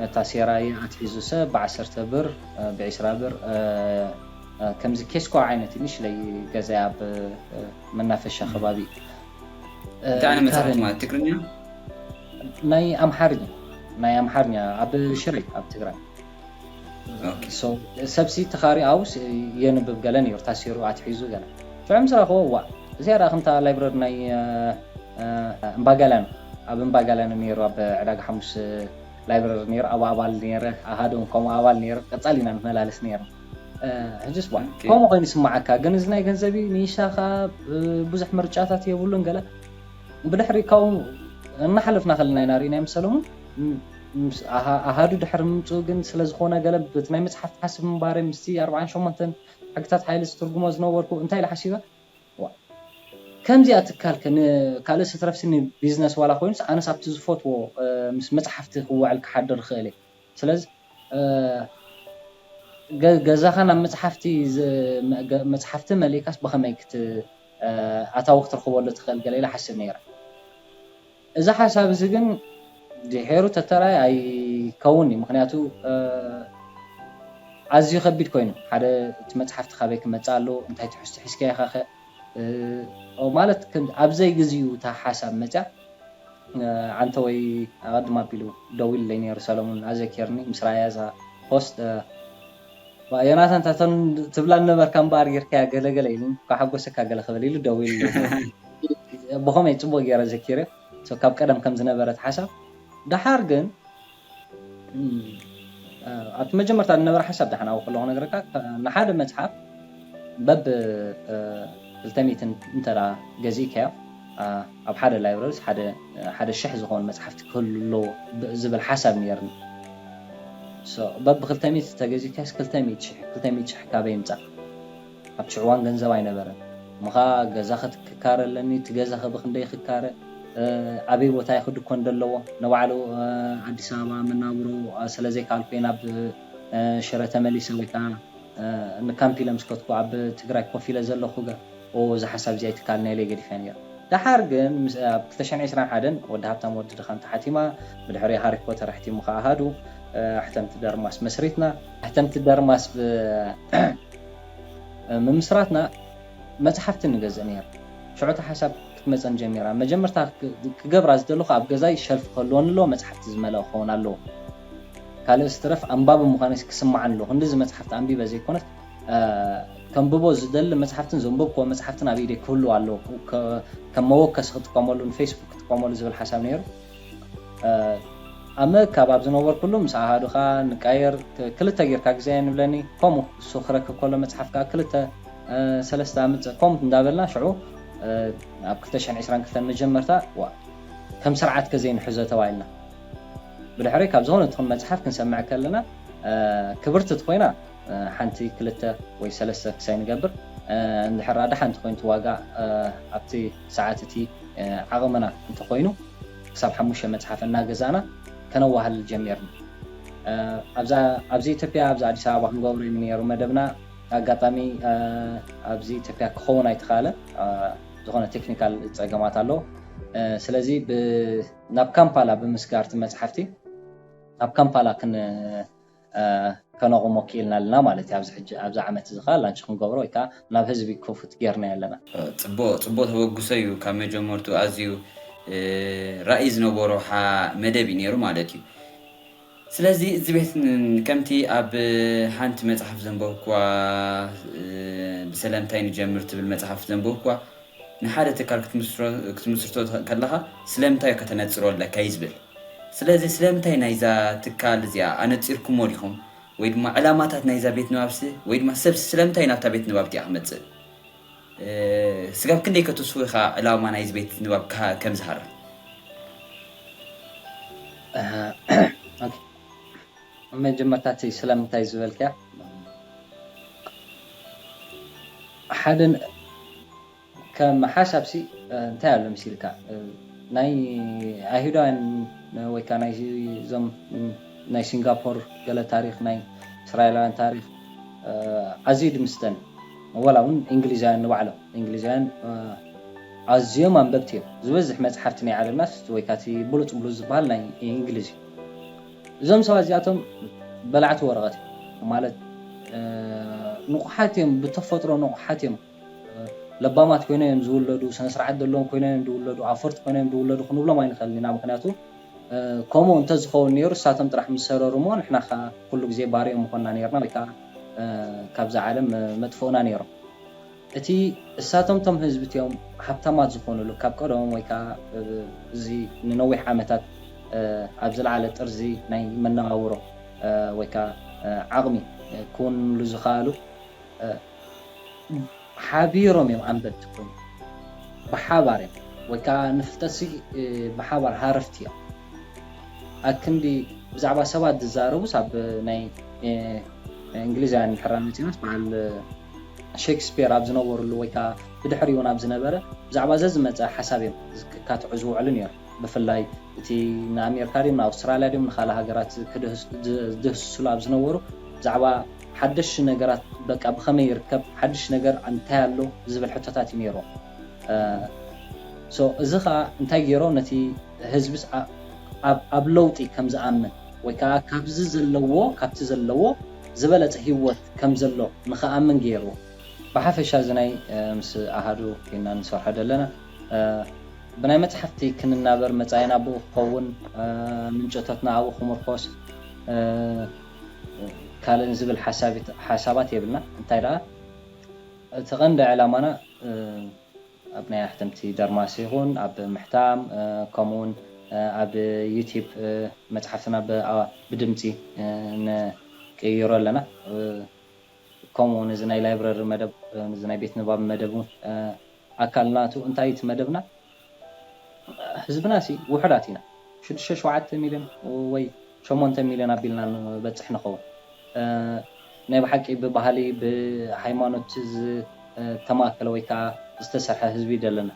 እታ ሴራይ ኣትሒዙ ሰብ ብዓሰርተ ብር፣ እ፣ ብዒስራ ብር፣ እ፣ እ፣ ከምዚ ኬስኮ ዓይነት እዩ፣ ንእሽለይ ገዛይ ኣብ፣ እ፣ መናፈሻ ከባቢ። እ፣ እንታይ ዓይነት መጽሓፍቲ ካረን ማለት ትግርኛ? ናይ ኣምሓርኛ ናይ ኣምሓርኛ ኣብ ሽረ ኣብ ትግራይ። ኦኬ። So፣ ሰብሲ ተኻሪ ኣውስ የንብብ ገለ ነይሩ፣ ታሲሩ ኣትሒዙ ገለ። ሽዑ ምስ ረኸቦ፣ ዋ፣ እዚኣ ደኣ ከምታ ላይብረሪ ናይ እ፣ እ፣ እምባጋላን፣ ኣብ እምባጋላን ነይሩ፣ ኣብ ዕዳጋ ሓሙስ ላይብረሪ ነይሩ፣ ኣብ ኣባል ነይረ፣ ኣሃደውን ከምኡ ኣባል ነይረ፣ ቀጻል ኢና ንመላለስ ነይሩ። እ፣ ሕጅስ ዋ ኦኬ። ከምኡ ኮይኑ ይስማዓካ፣ ግን እዚ ናይ ገንዘብ እዩ፣ ንይሻኻ እ፣ ብዙሕ ምርጫታት የብሉን ገለ። ብድሕሪ ካብኡ እናሓለፍና ከለና ኢና ርኢናዮም ሰለሙን። ም-፣ ምስ ኣሃ-፣ ኣሃዱ ድሕሪ ምምፅኡ ግን ስለ ዝኾነ ገለ በቲ ናይ መፅሓፍ ትሓስብ ምንባረ ምስቲ ኣርባዓን ሸሞንተን ሕግታት ሓይሊ ዝትርጉሞ ዝነበርኩ እንታይ ኢለ ሓሲበ? ዋ፣ ከምዚኣ ትካል ከ ንካልእ ስትረፍሲ ንቢዝነስ ዋላ ኮይኑስ ኣነስ ኣብቲ ዝፈትዎ እ፣ ምስ መፅሓፍቲ ክዋዕል ክሓድር ይኽእል እየ። ስለዚ እ፣ ገ- ገዛኻ ናብ መፅሓፍቲ ዝ- መ- ገ- መፅሓፍቲ መሊእካስ ብኸመይ ክት እ፣ ኣታዊ ክትረኽበሉ ትኽእል ገለ ኢለ ሓስብ ነይረ። እዚ ሓሳብ እዚ ግን ድሒሩ ተተራይ ኣይከውን እዩ። ምክንያቱ እ፣ ኣዝዩ ከቢድ ኮይኑ ሓደ እቲ መፅሓፍቲ ካበይ ክመፅእ ኣለዎ እንታይ ትሕዝቶ ሒዝካ ኢኻ ኸ እ፣ ኦ፣ ማለት ከም ኣብዘይ ግዚኡ እታ ሓሳብ መፅያ እ፣ ዓንተ ወይ ኣቐድም ኣቢሉ ደዊሉለይ ነይሩ ሰለሙን ኣዘኪርኒ ምስ ራያ እዛ ፖስት እ፣ ዋ፣ ዮናታን ታተን ትብላ ነበርካ እምበኣር ጌርካያ ገለገለ ኢሉ እኳ ሓጎሰካ ገለ ክብል ኢሉ ደዊሉለይ። ብኸመይ ፅቡቅ ገይረ ዘኪረ። So፣ ካብ ቀደም ከም ዝነበረት ሓሳብ ድሓር ግን እም፣ እ፣ ኣብቲ መጀመርታ ዝነበረ ሓሳብ ደሓን ኣብኡ ከለኹ ነገረካ ከ- ንሓደ መፅሓፍ በብ እ፣ ክልተ ሚእትን እንተ ደኣ ገዚእካዮ እ፣ ኣብ ሓደ ላይብረሪስ ሓደ እ፣ ሓደ ሽሕ ዝኾኑ መፅሓፍቲ ክህሉ ኣለዎ ብ- ዝብል ሓሳብ ነይርኒ። So፣ በብ ክልተ ሚእቲ ተገዚእካዮስ ክልተ ሚእቲ ሽሕ ክልተ ሚእቲ ሽሕ ካበይ ይምፃእ? ኣብቲ ሽዕዋን ገንዘብ ኣይነበረን። ምኻ ገዛ ክካረ ኣለኒ፣ እቲ ገዛ ከ ብክንደይ ክካረ፣ እ፣ ኣበይ ቦታ ይኽድኮ እንደለዎ፣ ንባዕሉ እ፣ ኣዲስ ኣበባ መናብሮ እ፣ ስለ ዘይከኣልኩ እየ ናብ እ፣ ሽረ ተመሊሰ ወይ ከዓ እ፣ ንካምፕ ኢለ ምስ ከድኩ ኣብ ትግራይ ኮፍ ኢለ ዘለኹ ገ ኦ እዚ ሓሳብ እዚ ኣይትካልና ኢለ ገዲፈ ነይረ። ደሓር ግን ምስ ኣብ ክልተ ሽሕን ዕስራን ሓደን ወዲ ሃብታም ወዲ ድኻም ተሓቲማ፣ ብድሕሪኡ ሃሪ ፖተር ኣሕቲሙ ከዓ ኣሃዱ እ፣ ኣሕተምቲ ደርማስ መስሪትና። ኣሕተምቲ ደርማስ ብ- ምምስራትና መፅሓፍቲ ንገዝእ ነይር። ሽዑ እታ ሓሳብ ክትመፀን ጀሚራ። መጀመርታ ክ- ክገብራ ዝደለኹ ኣብ ገዛይ ሸልፍ ክህልወኒ ኣለዎ፣ መፅሓፍቲ ዝመልአ ክኸውን ኣለዎ። ካልእ ስትረፍ ኣንባቢ ምዃነይ ክስማዓኒ ኣለዎ። ክንድዚ መፅሓፍቲ ኣንቢበ ዘይኮነስ እ፣ ከንብቦ ዝደሊ መፅሓፍትን ዘንበብክዎ መፅሓፍትን ኣብ ኢደይ ክህልው ኣለዎ። ከ- ከም መወከሲ ክጥቀመሉ ንፌስቡክ ክጥቀመሉ ዝብል ሓሳብ ነይሩ። እ፣ ኣብ ምእካብ ኣብ ዝነበርኩሉ ምስ ኣሃዱኻ ንቃየር ክ- ክልተ ጌርካ ግዜ ንብለኒ። ከምኡ እሱ ክረክብ ከሎ መፅሓፍ ከዓ ክልተ እ፣ ሰለስተ ኣምፅእ ከምኡ እንዳበልና ሽዑ እ፣ ኣብ ክልተ ሽሕን ዕስራን ክልተን መጀመርታ ዋ፣ ከም ስርዓት ከዘይንሕዞ ተባሂልና። ብድሕሪ ካብ ዝኾነ ትኹን መፅሓፍ ክንሰምዕ ከለና እ፣ ክብርቲ ተኮይና እ፣ ሓንቲ ክልተ ወይ ሰለስተ ክሳይ ንገብር እ፣ እንድሕር ደሓን ተኮይኑ ዋጋ እ፣ ኣብቲ ሰዓት እቲ እ፣ ዓቕምና እንተኮይኑ ክሳብ ሓሙሽተ መፅሓፍ እናገዛእና ከነዋህልል ጀሚርና። እ፣ ኣብዛ ኣብዚ ኢትዮጵያ ኣብዚ ኣዲስ ኣበባ ክንገብሮ እዩ ነይሩ መደብና። ኣጋጣሚ እ፣ ኣብዚ ኢትዮጵያ ክኸውን ኣይተኻእለን። እ፣ ዝኾነ ቴክኒካል ፀገማት ኣሎ። እ፣ ስለዚ ብ- ናብ ካምፓላ ብምስጋር እቲ መፅሓፍቲ ናብ ካምፓላ ክን እ፣ ከነቑሞ ክኢልና ኣለና ማለት እዩ። ኣብዚ ሕጂ ኣብዚ ዓመት እዚ ከዓ ላንች ክንገብሮ ወይ ከዓ ናብ ህዝቢ ክፉት ጌርና ኣለና። ፅቡቅ ፅቡቅ ተበግሶ እዩ። ካብ መጀመርቱ ኣዝዩ እ፣ ራእይ ዝነበሮ ሓ- መደብ እዩ ነይሩ ማለት እዩ። ስለዚ እዚ ቤት ን- ከምቲ ኣብ ሓንቲ መፅሓፍ ዘንበብኳ እ፣ ብሰለምታይ ንጀምር ትብል መፅሓፍ ዘንበብኳ ንሓደ ትካል ክትምስሮ- ክትምስርቶ ከለኻ ስለምንታይ ከተነፅሮ ኣለካ እዩ ዝብል። ስለዚ ስለምንታይ ናይዛ ትካል እዚኣ ኣነፂርኩሞ ዲኹም? ወይ ድማ ዕላማታት ናይዛ ቤት ንባብሲ ወይ ድማ ሰብ ስለምንታይ ናብታ ቤት ንባብ እቲኣ ክመፅእ? እ፣ ስጋብ ክንደይ ከተስፉ ኢኻ ዕላማ ናይዚ ቤት ንባብ ከ- ከም ዝሃርም? እ፣ ኦኬ። መጀመርታ እቲ ስለምንታይ ዝበልካ ሓደ ን- ከም ሓሳብሲ እ፣ እንታይ ኣሎ መሲልካ እ፣ ናይ ኣይሁዳውያን እ፣ ወይ ከዓ ናይ እዞም እ፣ ናይ ሲንጋፖር ገለ ታሪክ ናይ እስራኤላውያን ታሪክ እ፣ ኣዝዩ ድምስተን ወላ እውን እንግሊዛውያን ንባዕሎም እንግሊዛውያን እ፣ ኣዝዮም ኣንበብቲ እዮም። ዝበዝሕ መፅሓፍቲ ናይ ዓለምና ወይ ከዓ እቲ ብሉፅ ብሉፅ ዝበሃል ናይ እንግሊዝ እዩ። እዞም ሰባት እዚኣቶም በላዕቲ ወረቐት እዮም። ማለት እ፣ ንቑሓት እዮም፣ ብተፈጥሮ ንቑሓት እዮም። እ፣ ለባማት ኮይኖም እዮም ዝውለዱ፣ ስነስርዓት ዘለዎም ኮይኖም እዮም ዝውለዱ፣ ኣፈርቲ ኮይኖም እዮም ዝውለዱ ክንብሎም ኣይንኽእልን ኢና። ምክንያቱ ከምኡ እንተዝኸውን ነይሩ፣ እሳቶም ጥራሕ ምስ ሰረሩ እሞ ንሕና ከ ኩሉ ግዜ ባሪኦም ምኾንና ነይርና፣ ወይ ከዓ ካብዛ ዓለም መጥፍኡና ነይሮም። እቲ እሳቶም እቶም ህዝቢ እቲኦም ሃብታማት ዝኾኑሉ ካብ ቀደሞም ወይ ከዓ እዚ ንነዊሕ ዓመታት ኣብ ዝለዓለ ጥርዚ ናይ መነባብሮ ወይ ከዓ ዓቕሚ ክውንሉ ዝኸኣሉ ሓቢሮም እዮም ኣንበብቲ ኮይኑ ብሓባር እዮም ወይ ከዓ ንፍልጠትሲ ብሓባር ሃረፍቲ እዮም። ኣክንዲ ብዛዕባ ሰባት ዝዛረቡስ ኣብ ናይ እንግሊዛውያን እንድሕር መፂናስ በዓል ሼክስፒር ኣብ ዝነበሩሉ ወይ ከዓ ብድሕሪኡ እውን ኣብ ዝነበረ ብዛዕባ ዘዝመፀ ሓሳብ እዮም ዝካትዑ ዝውዕሉ ነይሩ። ብፍላይ እቲ ንኣሜሪካ ድም ንኣውስትራልያ ድም ንካልእ ሃገራት ዝድህስስሉ ኣብ ዝነበሩ ብዛዕባ ሓደሽ ነገራት በቃ ብኸመይ ይርከብ ሓድሽ ነገር እንታይ ኣሎ ዝብል ሕቶታት እዩ ነይሩ። እዚ ከዓ እንታይ ገይሮ ነቲ ህዝብስ ኣብ ለውጢ ከም ዝኣምን ወይ ከዓ ካብዚ ዘለዎ ካብቲ ዘለዎ ዝበለፀ ህይወት ከም ዘሎ ንክኣምን ገይሩ። ብሓፈሻ እዚ ናይ ምስ ኣሃዱ ኮይና ንሰርሖ ዘለና ብናይ መፅሓፍቲ ክንናበር መፃኢና ብኡ ክኸውን ምንጨቶትና ኣብኡ ክምርኮስ ካልእን ዝብል ሓሳባት የብልና። እንታይ ደኣ እቲ ቀንዲ ዕላማና ኣብ ናይ ኣሕተምቲ ደርማስ ይኹን ኣብ ምሕታም ከምኡውን ኣብ ዩቲብ መፅሓፍትና ብድምፂ ንቅይሮ ኣለና። ከምኡ እውን እዚ ናይ ላይብረሪ መደብ እዚ ናይ ቤት ንባብ መደብ እውን ኣካል ናቱ እንታይ እቲ መደብና ህዝብና ሲ ውሑዳት ኢና ሽዱሽተ ሸውዓተ ሚልዮን ወይ ሸሞንተ ሚልዮን ኣቢልና ንበፅሕ ንኸውን ናይ ብሓቂ ብባህሊ ብሃይማኖት ዝተማእከለ ወይ ከዓ ዝተሰርሐ ህዝቢ ደለና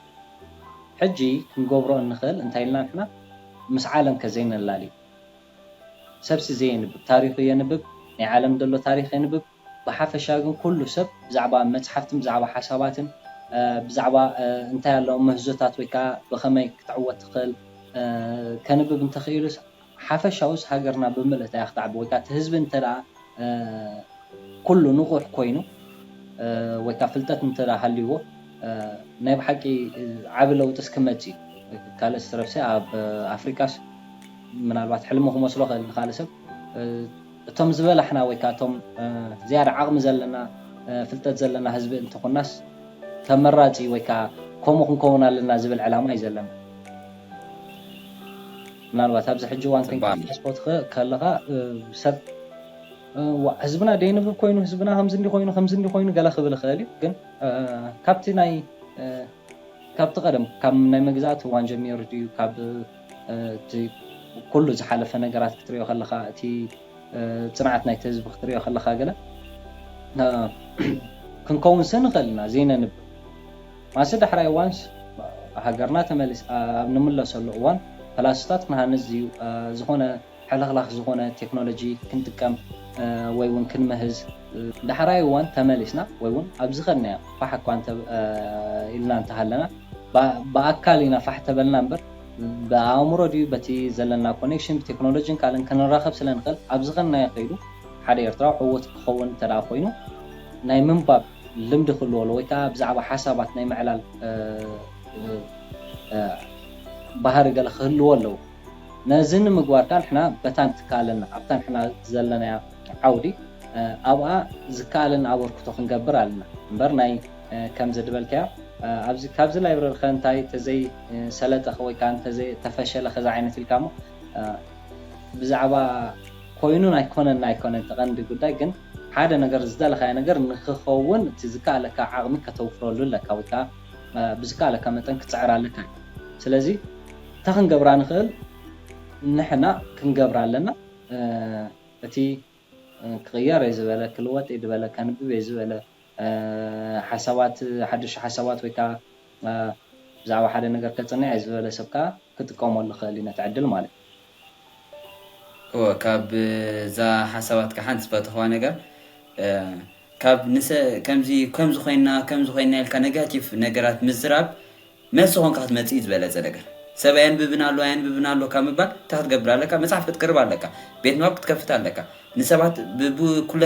ሕጂ ክንገብሮ እንኽእል እንታይ ኢልና ንሕና ምስ ዓለም ከዘይነላሊ ሰብሲ ዘየንብብ ታሪኹ የንብብ ናይ ዓለም ዘሎ ታሪክ የንብብ ብሓፈሻ ግን ኩሉ ሰብ ብዛዕባ መፅሓፍትን ብዛዕባ ሓሳባትን ብዛዕባ እንታይ ኣለዎ ምህዞታት ወይ ከዓ ብኸመይ ክትዕወት ትኽእል ከንብብ እንተኽኢሉስ ሓፈሻውስ ሃገርና ብምልእታ እያ ክትዓቢ ወይ ከዓ እቲ ህዝቢ እንተ ኩሉ ንቑሕ ኮይኑ ወይ ከዓ ፍልጠት እንተ ሃልይዎ ናይ ብሓቂ ዓቢ ለውጢስ ክመፅ እዩ ካልእ ስትረፍሲ ኣብ ኣፍሪቃስ ምናልባት ሕልሚ ክመስሎ ክእል ንካልእ ሰብ እቶም ዝበላሕና ወይ ከዓ እቶም ዝያዳ ዓቕሚ ዘለና ፍልጠት ዘለና ህዝቢ እንተኮናስ ተመራፂ ወይ ከዓ ከምኡ ክንከውን ኣለና ዝብል ዕላማ እዩ ዘለና ምናልባት ኣብዚ ሕጂ እዋን ከንቀሳቀስ ከለካ ሰብ ህዝብና ደይንብብ ኮይኑ ህዝብና ከምዚ እንዲ ኮይኑ ከምዚ እንዲ ኮይኑ ገለ ክብል ይኽእል እዩ ግን ካብቲ ናይ ካብቲ ቀደም ካብ ናይ መግዛእቲ እዋን ጀሚሩ ድዩ ካብ ኩሉ ዝሓለፈ ነገራት ክትሪኦ ከለካ እቲ ፅንዓት ናይቲ ህዝቢ ክትሪኦ ከለካ ገለ ክንከውንሰ ንኽእል ኢና ዘይነንብብ ማሰ ዳሕራይ እዋንስ ሃገርና ተመሊስ ኣብ ንምለሰሉ እዋን ፈላስታት ክንሃንዝ እዩ ዝኾነ ሕልኽላኽ ዝኾነ ቴክኖሎጂ ክንጥቀም ወይ እውን ክንምህዝ ዳሕራይ እዋን ተመሊስና ወይ እውን ኣብ ዝኸድናዮ ፋሕ እኳ ኢልና እንተሃለና ብኣካል ኢና ፋሕ ተበልና እምበር ብኣእምሮ ድዩ በቲ ዘለና ኮኔክሽን ብቴክኖሎጂን ካልእን ክንራኸብ ስለ ንኽእል ኣብ ዝኸድናዮ ከይዱ ሓደ ኤርትራዊ ዕዉት ክኸውን እንተ ኮይኑ ናይ ምንባብ ልምዲ ክህልዎ ኣለዎ ወይ ከዓ ብዛዕባ ሓሳባት ናይ ምዕላል ባህሪ ገለ ክህልዎ ኣለዎ ነዚ ንምግባር ከዓ ንሕና በታ ንትካለና ኣብታ ንሕና ዘለናያ ዓውዲ ኣብኣ ዝከኣለና ኣበርክቶ ክንገብር ኣለና እምበር ናይ ከምዚ ድበልካዮ ኣብዚ ካብዚ ላይብረሪ ከ እንታይ ተዘይ ሰለጠ ወይ ከዓ እንተዘይ ተፈሸለ ከዚ ዓይነት ኢልካ ሞ ብዛዕባ ኮይኑን ኣይኮነን ኣይኮነን ተቐንዲ ጉዳይ ግን ሓደ ነገር ዝደለካዮ ነገር ንክኸውን እቲ ዝከኣለካ ዓቕሚ ከተውፍረሉ ኣለካ ወይ ከዓ ብዝከኣለካ መጠን ክትፅዕር ኣለካ እዩ ስለዚ እታ ክንገብራ ንኽእል ንሕና ክንገብራ ኣለና እቲ ክቕየር እየ ዝበለ ክልወጥ እየ ዝበለ ከንብብ እየ ዝበለ ሓሳባት ሓደሽ ሓሳባት ወይ ከዓ ብዛዕባ ሓደ ነገር ከፅንዕ እየ ዝበለ ሰብ ከዓ ክጥቀመሉ ክእል እዩ ነቲ ዕድል ማለት እወ ካብ እዛ ሓሳባትካ ሓንቲ ዝፈተኽዋ ነገር ካብ ንሰ ከምዚ ከምዚ ኮይና ከምዚ ኮይና ኢልካ ኔጋቲቭ ነገራት ምዝራብ መልሲ ኮንካ ክትመፅእ እዩ ዝበለፀ ነገር ሰብ ኣየንብብን ኣሎ ኣየንብብን ኣሎ ካብ ምባል እንታይ ክትገብር ኣለካ መፅሓፍ ክትቅርብ ኣለካ ቤት ንባብ ክትከፍት ኣለካ ንሰባት ብኩለ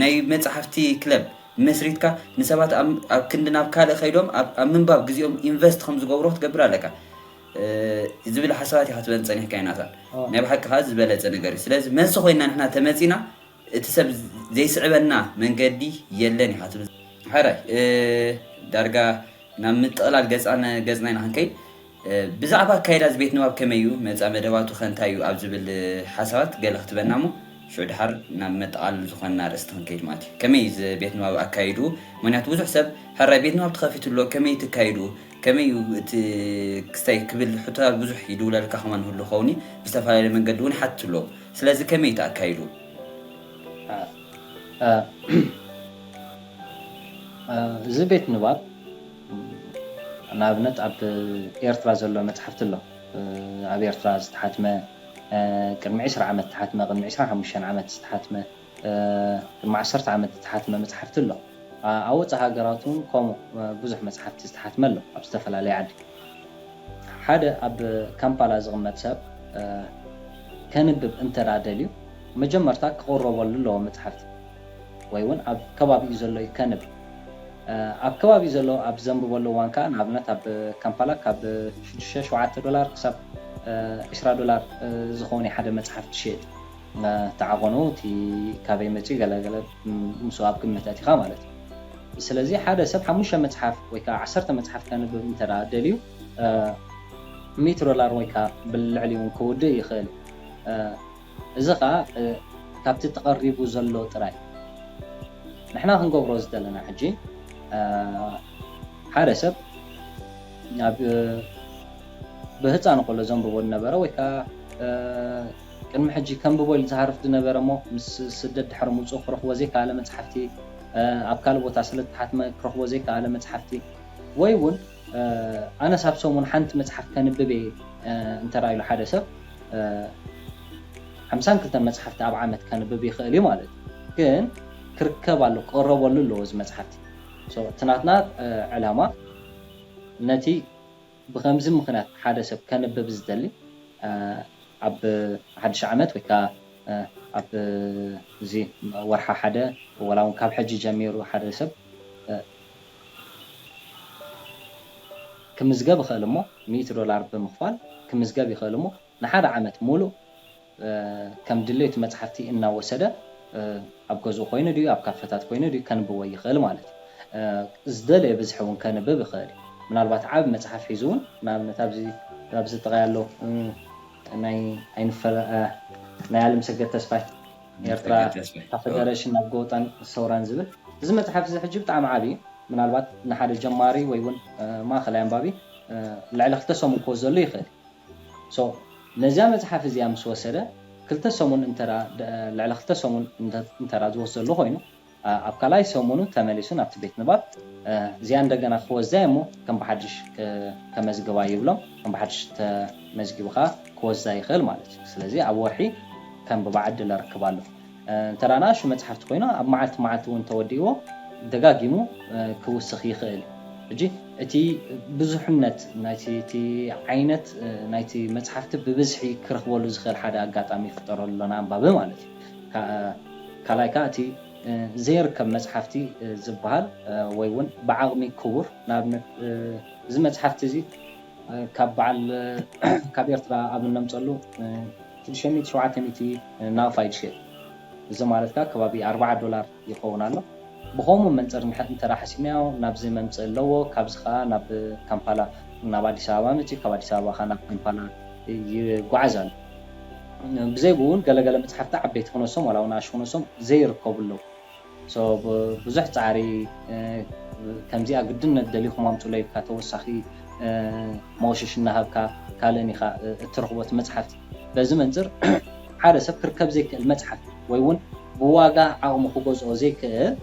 ናይ መፅሓፍቲ ክለብ መስሪትካ ንሰባት ኣብ ክንዲ ናብ ካልእ ከይዶም ኣብ ምንባብ ግዜኦም ኢንቨስት ከም ዝገብሮ ክትገብር ኣለካ ዝብል ሓሳባት ኢኻ ትበን ጸኒሕካ ናታን። ናይ ብሓቂ ከዓ ዝበለጸ ነገር እዩ። ስለዚ መልሲ ኮይና ንሕና ተመጺና እቲ ሰብ ዘይስዕበና መንገዲ የለን ኢኻ ትብል። ሓራይ ዳርጋ ናብ ምጥቕላል ገጽና ኢና ክንከይድ። ብዛዕባ ኣካይዳ እዚ ቤት ንባብ ከመይ እዩ መጻ መደባቱ ከንታይ እዩ ኣብ ዝብል ሓሳባት ገለ ክትበና እሞ ሽዑ ድሓር ናብ መጠቓለል ዝኾንና ኣርእስቲ ክንከይድ ማለት እዩ። ከመይ እዩ እዚ ቤት ንባብ ኣካይዱ? ምክንያቱ ብዙሕ ሰብ ሕራይ ቤት ንባብ ተኸፊቱ ኣሎ፣ ከመይ ትካይዱ? ከመይ እዩ እቲ ክስታይ ክብል ሕቶታት ብዙሕ ይድውለልካ ከማን ይህሉ ኸውን እዩ። ብዝተፈላለየ መንገዲ እውን ይሓትት ኣሎ። ስለዚ ከመይ እዩ ተኣካይዱ? እዚ ቤት ንባብ ንኣብነት ኣብ ኤርትራ ዘሎ መፅሓፍቲ ኣሎ። ኣብ ኤርትራ ዝተሓትመ ቅድሚ ዕስራ ዓመት ዝተሓትመ፣ ቅድሚ ዕስራን ሓሙሽተን ዓመት ዝተሓትመ፣ ቅድሚ ዓሰርተ ዓመት ዝተሓትመ መፅሓፍቲ ኣሎ። ኣብ ወፃኢ ሃገራት እውን ከምኡ ብዙሕ መፅሓፍቲ ዝተሓትመ ኣሎ ኣብ ዝተፈላለየ ዓዲ። ሓደ ኣብ ካምፓላ ዝቕመጥ ሰብ ከንብብ እንተ ደኣ ደልዩ መጀመርታ ክቕረበሉ ኣለዎ መፅሓፍቲ፣ ወይ እውን ኣብ ከባቢኡ ዘሎ እዩ ከንብብ። ኣብ ከባቢኡ ዘሎ ኣብ ዘንብበሉ እዋን ከዓ ንኣብነት ኣብ ካምፓላ ካብ ሽዱሽተ ሸውዓተ ዶላር ክሳብ ዕስራ ዶላር ዝኸውን ሓደ መፅሓፍ ትሸየጥ። ተዓቐኑ እቲ ካበይ መፅኡ ገለገለ ምስኡ ኣብ ግምት ኣቲኻ ማለት እዩ። ስለዚ ሓደ ሰብ ሓሙሽተ መፅሓፍ ወይ ከዓ ዓሰርተ መፅሓፍ ከንብብ እንተ ደኣ ደልዩ ሚእቲ ዶላር ወይ ከዓ ብልዕሊ እውን ክውድእ ይኽእል። እዚ ከዓ ካብቲ ተቐሪቡ ዘሎ ጥራይ ንሕና ክንገብሮ ዝደለና ሕጂ ሓደ ሰብ ኣብ ብህፃኑ ከሎ ዘንብቦ ዝነበረ ወይ ከዓ ቅድሚ ሕጂ ከንብቦ ኢሉ ዝሃርፍ ዝነበረ እሞ ምስ ስደት ድሕሪ ምፅኡ ክረኽቦ ዘይከኣለ መፅሓፍቲ፣ ኣብ ካልእ ቦታ ስለ ዝተሓትመ ክረኽቦ ዘይከኣለ መፅሓፍቲ፣ ወይ እውን ኣነስ ኣብ ሰሙን ሓንቲ መፅሓፍ ከንብብ እየ እንተ ኢሉ ሓደ ሰብ ሓምሳን ክልተን መፅሓፍቲ ኣብ ዓመት ከንብብ ይኽእል እዩ ማለት እዩ። ግን ክርከብ ኣሎ ክቕረበሉ ኣለዎ እዚ መፅሓፍቲ። እቲ ናትና ዕላማ ነቲ ብከምዚ ምኽንያት ሓደ ሰብ ከንብብ ዝደሊ ኣብ ሓድሽ ዓመት ወይ ከዓ ኣብ እዚ ወርሓ ሓደ ወላ እውን ካብ ሕጂ ጀሚሩ ሓደ ሰብ ክምዝገብ ይኽእል እሞ ሚእቲ ዶላር ብምኽፋል ክምዝገብ ይኽእል እሞ ንሓደ ዓመት ሙሉእ ከም ድሌቱ መፅሓፍቲ እናወሰደ ኣብ ገዝኡ ኮይኑ ድዩ ኣብ ካፈታት ኮይኑ ድዩ ከንብቦ ይኽእል ማለት እዩ። ዝደለየ ብዝሒ እውን ከንብብ ይኽእል እዩ። ምናልባት ዓብ መፅሓፍ ሒዙ እውን ንኣብነት ኣብዚ ኣብዚ ጥቃ ያለው ናይ ኣይንፈለ ናይ ኣለም ሰገድ ተስፋይ ኤርትራ ካብ ፈደረሽን ናብ ጎውጣን ሰውራን ዝብል እዚ መፅሓፍ እዚ ሕጂ ብጣዕሚ ዓብ እዩ። ምናልባት ንሓደ ጀማሪ ወይ እውን ማእኸላይ ኣንባቢ ልዕሊ ክልተ ሰሙን ክወስደሉ ይኽእል። ነዚኣ መፅሓፍ እዚኣ ምስ ወሰደ ክልተ ሰሙን ልዕሊ ክልተ ሰሙን እንተራ ዝወስደሉ ኮይኑ ኣብ ካልኣይ ሰሙኑ ተመሊሱ ናብቲ ቤት ንባብ እዚኣ እንደገና ክወስዳ እሞ ከም ብሓድሽ ከመዝግባ ይብሎም። ከም ብሓድሽ ተመዝጊቡ ከዓ ክወስዳ ይኽእል ማለት እዩ። ስለዚ ኣብ ወርሒ ከም ብባዕድ ለረክብ ኣሎ። እንተ ንኣሽቱ መፅሓፍቲ ኮይኖ ኣብ መዓልቲ መዓልቲ እውን ተወዲእዎ ደጋጊሙ ክውስኽ ይኽእል። ሕጂ እቲ ብዙሕነት ናይቲ ዓይነት ናይቲ መፅሓፍቲ ብብዝሒ ክረኽበሉ ዝኽእል ሓደ ኣጋጣሚ ይፍጠረሉ ኣሎ ንኣንባቢ ማለት እዩ። ካልኣይ ከዓ እቲ ዘይርከብ መፅሓፍቲ ዝበሃል ወይ እውን ብዓቕሚ ክቡር ንኣብነት እዚ መፅሓፍቲ እዚ ካብ በዓል ካብ ኤርትራ ኣብ እነምፀሉ ሽዱሽተ ሚእቲ ሸውዓተ ሚእቲ ናቕፋ እዩ ዝሸየጥ። እዚ ማለት ከዓ ከባቢ ኣርባዓ ዶላር ይኸውን ኣሎ። ብኸምኡ መንፅር እንተ ሓሲብናዮ ናብዚ መምፅእ ኣለዎ። ካብዚ ከዓ ናብ ካምፓላ ናብ ኣዲስ ኣበባ መፅዩ ካብ ኣዲስ ኣበባ ከዓ ናብ ካምፓላ ይጓዓዝ ኣሎ። ብዘይ ብኡ እውን ገለገለ መፅሓፍቲ ዓበይቲ ክነሶም ዋላ እውን ኣሽ ክነሶም ዘይርከቡ ኣለዉ። ብዙሕ ፃዕሪ ከምዚኣ ግድነት ደሊኹም ኣምፁለይ ኢልካ ተወሳኺ መወሸሽ እናሃብካ ካልእን ኢኻ እትረኽቦ እቲ መፅሓፍቲ። በዚ መንፅር ሓደ ሰብ ክርከብ ዘይክእል መፅሓፍ ወይ እውን ብዋጋ ዓቕሙ ክገዝኦ ዘይክእል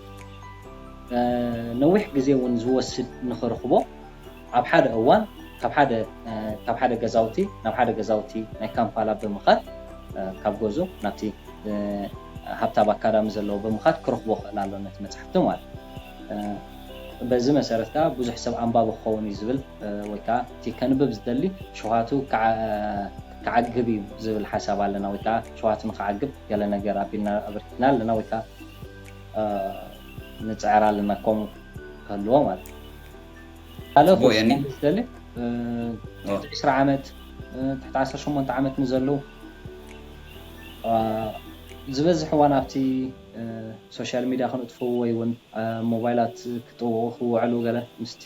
ነዊሕ ግዜ እውን ዝወስድ ንኽርኽቦ ኣብ ሓደ እዋን ካብ ሓደ ካብ ሓደ ገዛውቲ ናብ ሓደ ገዛውቲ ናይ ካምፓላ ብምኻድ ካብ ገዙ ናብቲ ሃብታብ ኣካዳሚ ዘለዎ ብምኻድ ክረኽቦ ክእል ኣሎ ነቲ መፅሓፍቲ ማለት በዚ መሰረት ከዓ ብዙሕ ሰብ ኣንባቢ ክኸውን እዩ ዝብል ወይ ከዓ እቲ ከንብብ ዝደሊ ሸውሃቱ ክዓግብ እዩ ዝብል ሓሳብ ኣለና ወይ ከዓ ሸውሃቱ ንክዓግብ ገለ ነገር ኣቢልና ኣበርኪትና ኣለና ወይ ከዓ ንፅዕር ኣለና ከምኡ ክህልዎ ማለት እዩ። ካልእ ዝደሊ ትሕቲ ዕስራ ዓመት፣ ትሕቲ ዓሰርተ ሸሞንተ ዓመት ንዘለዉ ዝበዝሕ እዋን ኣብቲ ሶሻል ሚድያ ክንጥፍዎ ወይ እውን ሞባይላት ክጥውቑ ክውዕሉ ገለ ምስቲ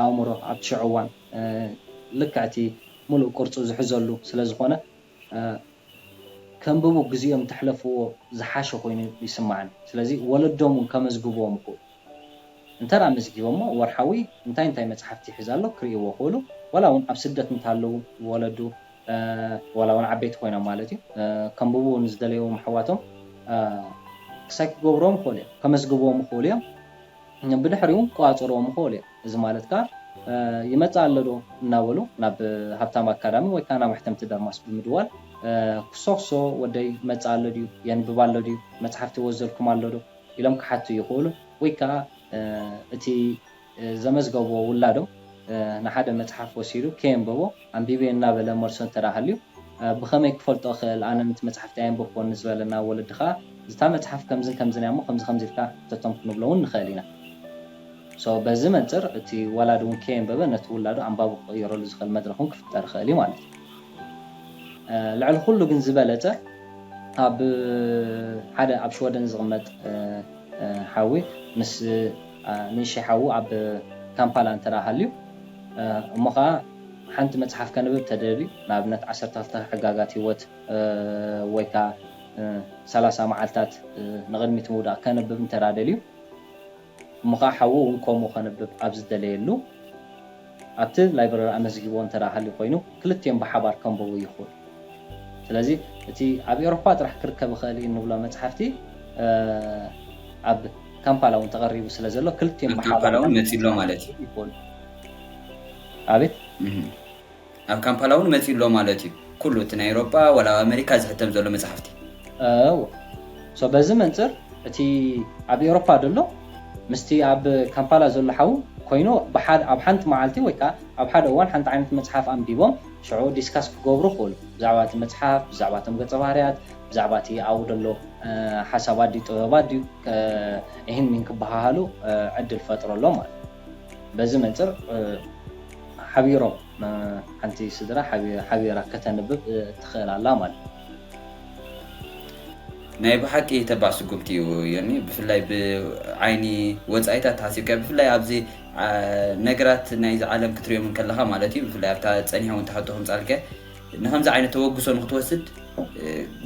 ኣእምሮ ኣብቲ ሽዑ እዋን ልክዕቲ ሙሉእ ቅርጹ ዝሕዘሉ ስለ ዝኾነ ከንብቡ ግዜኦም ተሕለፍዎ ዝሓሸ ኮይኑ ይስማዓኒ። ስለዚ ወለዶም እውን ከመዝግብዎም ይኽእሉ። እንተ ደኣ መዝጊቦሞ ወርሓዊ እንታይ እንታይ መጽሓፍቲ ሒዛ ኣሎ ክርእይዎ ይኽእሉ። ዋላ እውን ኣብ ስደት እንተሃለዉ ወለዱ ዋላ እውን ዓበይቲ ኮይኖም ማለት እዩ ከንብቡ ንዝደለይዎም ኣሕዋቶም ክሳይ ክገብርዎም ይኽእሉ እዮም፣ ከመዝግብዎም ይኽእሉ እዮም። ብድሕሪኡ ክቋጽርዎም ይኽእሉ እዮም። እዚ ማለት ከዓ ይመጽእ ኣሎ ዶ እናበሉ ናብ ሃብታም ኣካዳሚ ወይ ከዓ ናብ ኣሕተምቲ ደርማስ ብምድዋል ክሶ ክሶ ወደይ መጽእ ኣሎ ድዩ የንብብ ኣሎ ድዩ መጽሓፍቲ ወዘልኩም ኣሎ ዶ ኢሎም ክሓቱ ይኽእሉ። ወይ ከዓ እቲ ዘመዝገብዎ ውላዶም ንሓደ መጽሓፍ ወሲዱ ከየንበቦ ኣንቢበ እናበለ መልሶ እንተ ደኣ ሃልዩ ብኸመይ ክፈልጦ እኽእል ኣነ ነቲ መጽሓፍቲ ኣየንበብክዎን ንዝበለና ወለዲ ከዓ እታ መጽሓፍ ከምዝን ከምዝን እያ እሞ ከምዚ ከምዚ ኢልካ ሕተቶም ክንብሎ እውን ንኽእል ኢና። በዚ መንፅር እቲ ወላዲ እውን ከየንበበ ነቲ ውላዱ ኣንባቢ ክቕይረሉ ዝኽእል መድረኽ እውን ክፍጠር ይኽእል እዩ ማለት እዩ። ልዕሊ ኩሉ ግን ዝበለፀ ኣብ ሓደ ኣብ ሽወደን ዝቕመጥ ሓዊ ምስ ንእሽተይ ሓዉ ኣብ ካምፓላ እንተ ደኣ ሃልዩ እሞ ከዓ ሓንቲ መፅሓፍ ከንብብ ተደልዩ ንኣብነት ዓሰርተ ክልተ ሕጋጋት ህይወት ወይ ከዓ ሰላሳ መዓልታት ንቕድሚት ምውዳቕ ከንብብ እንተ ደኣ ደልዩ እሞ ከዓ ሓዉ እውን ከምኡ ከንብብ ኣብ ዝደለየሉ ኣብቲ ላይብረሪ ኣመዝጊቦ እንተ ደኣ ሃልዩ ኮይኑ ክልቲኦም ብሓባር ከንብቡ ይኽእሉ። ስለዚ እቲ ኣብ ኤውሮፓ ጥራሕ ክርከብ ይኽእል እዩ እንብሎ መፅሓፍቲ ኣብ ካምፓላ እውን ተቐሪቡ ስለ ዘሎ ክልቲኦም ኣብ ብሓባር ካምፓላ እውን መፂኡ ኣሎ ማለት እዩ። ይኽእሉ። ኣቤት ኣብ ካምፓላ እውን መፂኡ ኣሎ ማለት እዩ። ኩሉ እቲ ናይ ኤውሮጳ ዋላ ኣብ ኣሜሪካ ዝሕተም ዘሎ መፅሓፍቲ። እዎ። በዚ መንፅር እቲ ኣብ ኤውሮፓ ዘሎ ምስቲ ኣብ ካምፓላ ዘሎ ሓው ኮይኑ ኣብ ሓንቲ መዓልቲ ወይ ከዓ ኣብ ሓደ እዋን ሓንቲ ዓይነት መፅሓፍ ኣንቢቦም ሽዑ ዲስካስ ክገብሩ ይኽእሉ። ብዛዕባ እቲ መፅሓፍ፣ ብዛዕባ እቶም ገፀ ባህርያት፣ ብዛዕባ እቲ ኣብኡ ዘሎ ሓሳባት ድዩ ጥበባት ድዩ ይህን ክበሃሃሉ ዕድል ፈጥረሎም ማለት እዩ። በዚ መንፅር ሓቢሮም ሓንቲ ስድራ ሓቢራ ከተንብብ ትኽእል ኣላ ማለት እዩ። ናይ ብሓቂ ተባዕ ስጉምቲ እዩ ዮኒ። ብፍላይ ብዓይኒ ወፃኢታት ተሓሲብካ ብፍላይ ኣብዚ ነገራት ናይዚ ዓለም ክትሪኦም እንከለካ ማለት እዩ ብፍላይ ኣብታ ፀኒሐ እውን ተሕቶ ከምፃልከ ንከምዚ ዓይነት ተበግሶ ንክትወስድ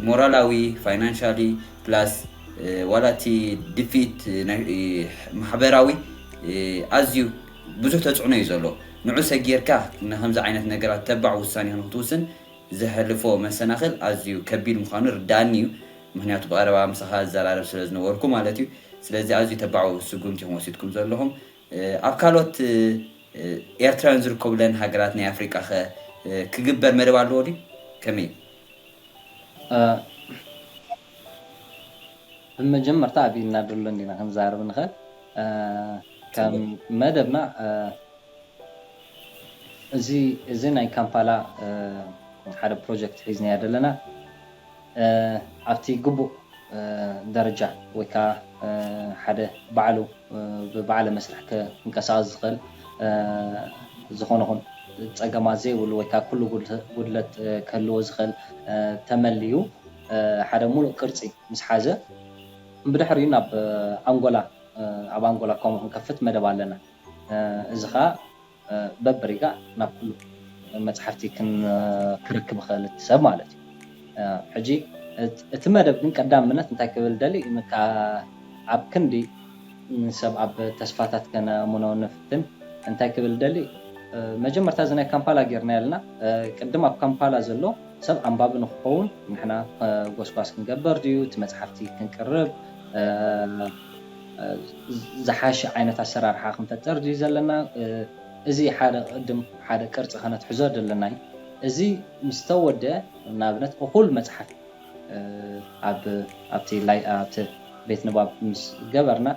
ሞራላዊ ፋይናንሻሊ ፕላስ ዋላ እቲ ድፊት ማሕበራዊ ኣዝዩ ብዙሕ ተፅዕኖ እዩ ዘሎ። ንዑ ሰጊርካ ንከምዚ ዓይነት ነገራት ተባዕ ውሳኔ ንክትውስን ዘሕልፎ መሰናኽል ኣዝዩ ከቢድ ምዃኑ ርዳኣኒ እዩ። ምክንያቱ ብቐረባ ምሳኻ ዝዘራረብ ስለ ዝነበርኩ ማለት እዩ። ስለዚ ኣዝዩ ተባዕ ስጉምቲ ኢኹም ወሲድኩም ዘለኹም። ኣብ ካልኦት ኤርትራውያን ዝርከቡለን ሃገራት ናይ ኣፍሪቃ ከ ክግበር መደብ ኣለዎ ድዩ? ከመይ? ብመጀመርታ ኣብ ኢድና ደሎ እንዲና ክንዛረብ ንኽእል። ከም መደብና እዚ እዚ ናይ ካምፓላ ሓደ ፕሮጀክት ሒዝናዮ ዘለና ኣብቲ ግቡእ ደረጃ ወይ ከዓ ሓደ ባዕሉ ብባዕለ መስርሕ ክንቀሳቐስ ዝኽእል ዝኾነ ኹን ፀገማት ዘይብሉ ወይ ከዓ ኩሉ ጉድለት ክህልዎ ዝኽእል ተመልዩ ሓደ ሙሉእ ቅርፂ ምስ ሓዘ ብድሕሪኡ ናብ ኣንጎላ ኣብ ኣንጎላ ከምኡ ክንከፍት መደብ ኣለና። እዚ ከዓ በብሪጋ ናብ ኩሉ መፅሓፍቲ ክረክብ ይኽእል እቲ ሰብ ማለት እዩ። ሕጂ እቲ መደብ ግን ቀዳምነት እንታይ ክብል ደሊ ኣብ ክንዲ ንሰብ ኣብ ተስፋታት ከነእምኖ ንፍትን እንታይ ክብል ደሊ መጀመርታ እዚ ናይ ካምፓላ ጌርና ያልና ቅድም ኣብ ካምፓላ ዘሎ ሰብ ኣንባቢ ንክኸውን ንሕና ጎስጓስ ክንገበር ድዩ እቲ መፅሓፍቲ ክንቅርብ ዝሓሸ ዓይነት ኣሰራርሓ ክንፈጥር ድዩ ዘለና እዚ ሓደ ቅድም ሓደ ቅርፂ ከነትሕዞ ዘለና እዩ። እዚ ምስ ተወደ ንኣብነት እኹል መፅሓፍ ኣብ ኣብቲ ላይ ኣብቲ ቤት ንባብ ምስ ገበርና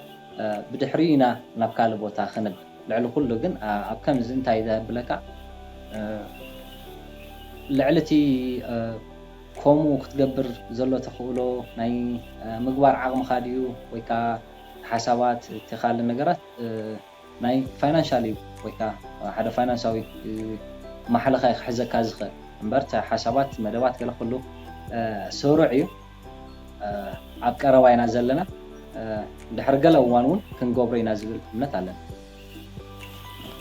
ብድሕሪኡ ኢና ናብ ካልእ ቦታ ክንብል ልዕሊ ኩሉ ግን ኣብ ከምዚ እንታይ ዘብለካ ልዕሊ እቲ ከምኡ ክትገብር ዘሎ ተኽእሎ ናይ ምግባር ዓቕምኻ ድዩ ወይ ከዓ ሓሳባት እቲ ካልእ ነገራት ናይ ፋይናንሻል እዩ ወይ ከዓ ሓደ ፋይናንሳዊ ማሕለኻ ክሕዘካ ዝኽእል እምበር፣ ሓሳባት፣ መደባት፣ ገለ ኩሉ ስሩዕ እዩ። ኣብ ቀረባ ኢና ዘለና። ድሕሪ ገለ እዋን እውን ክንገብሮ ኢና ዝብል እምነት ኣለና።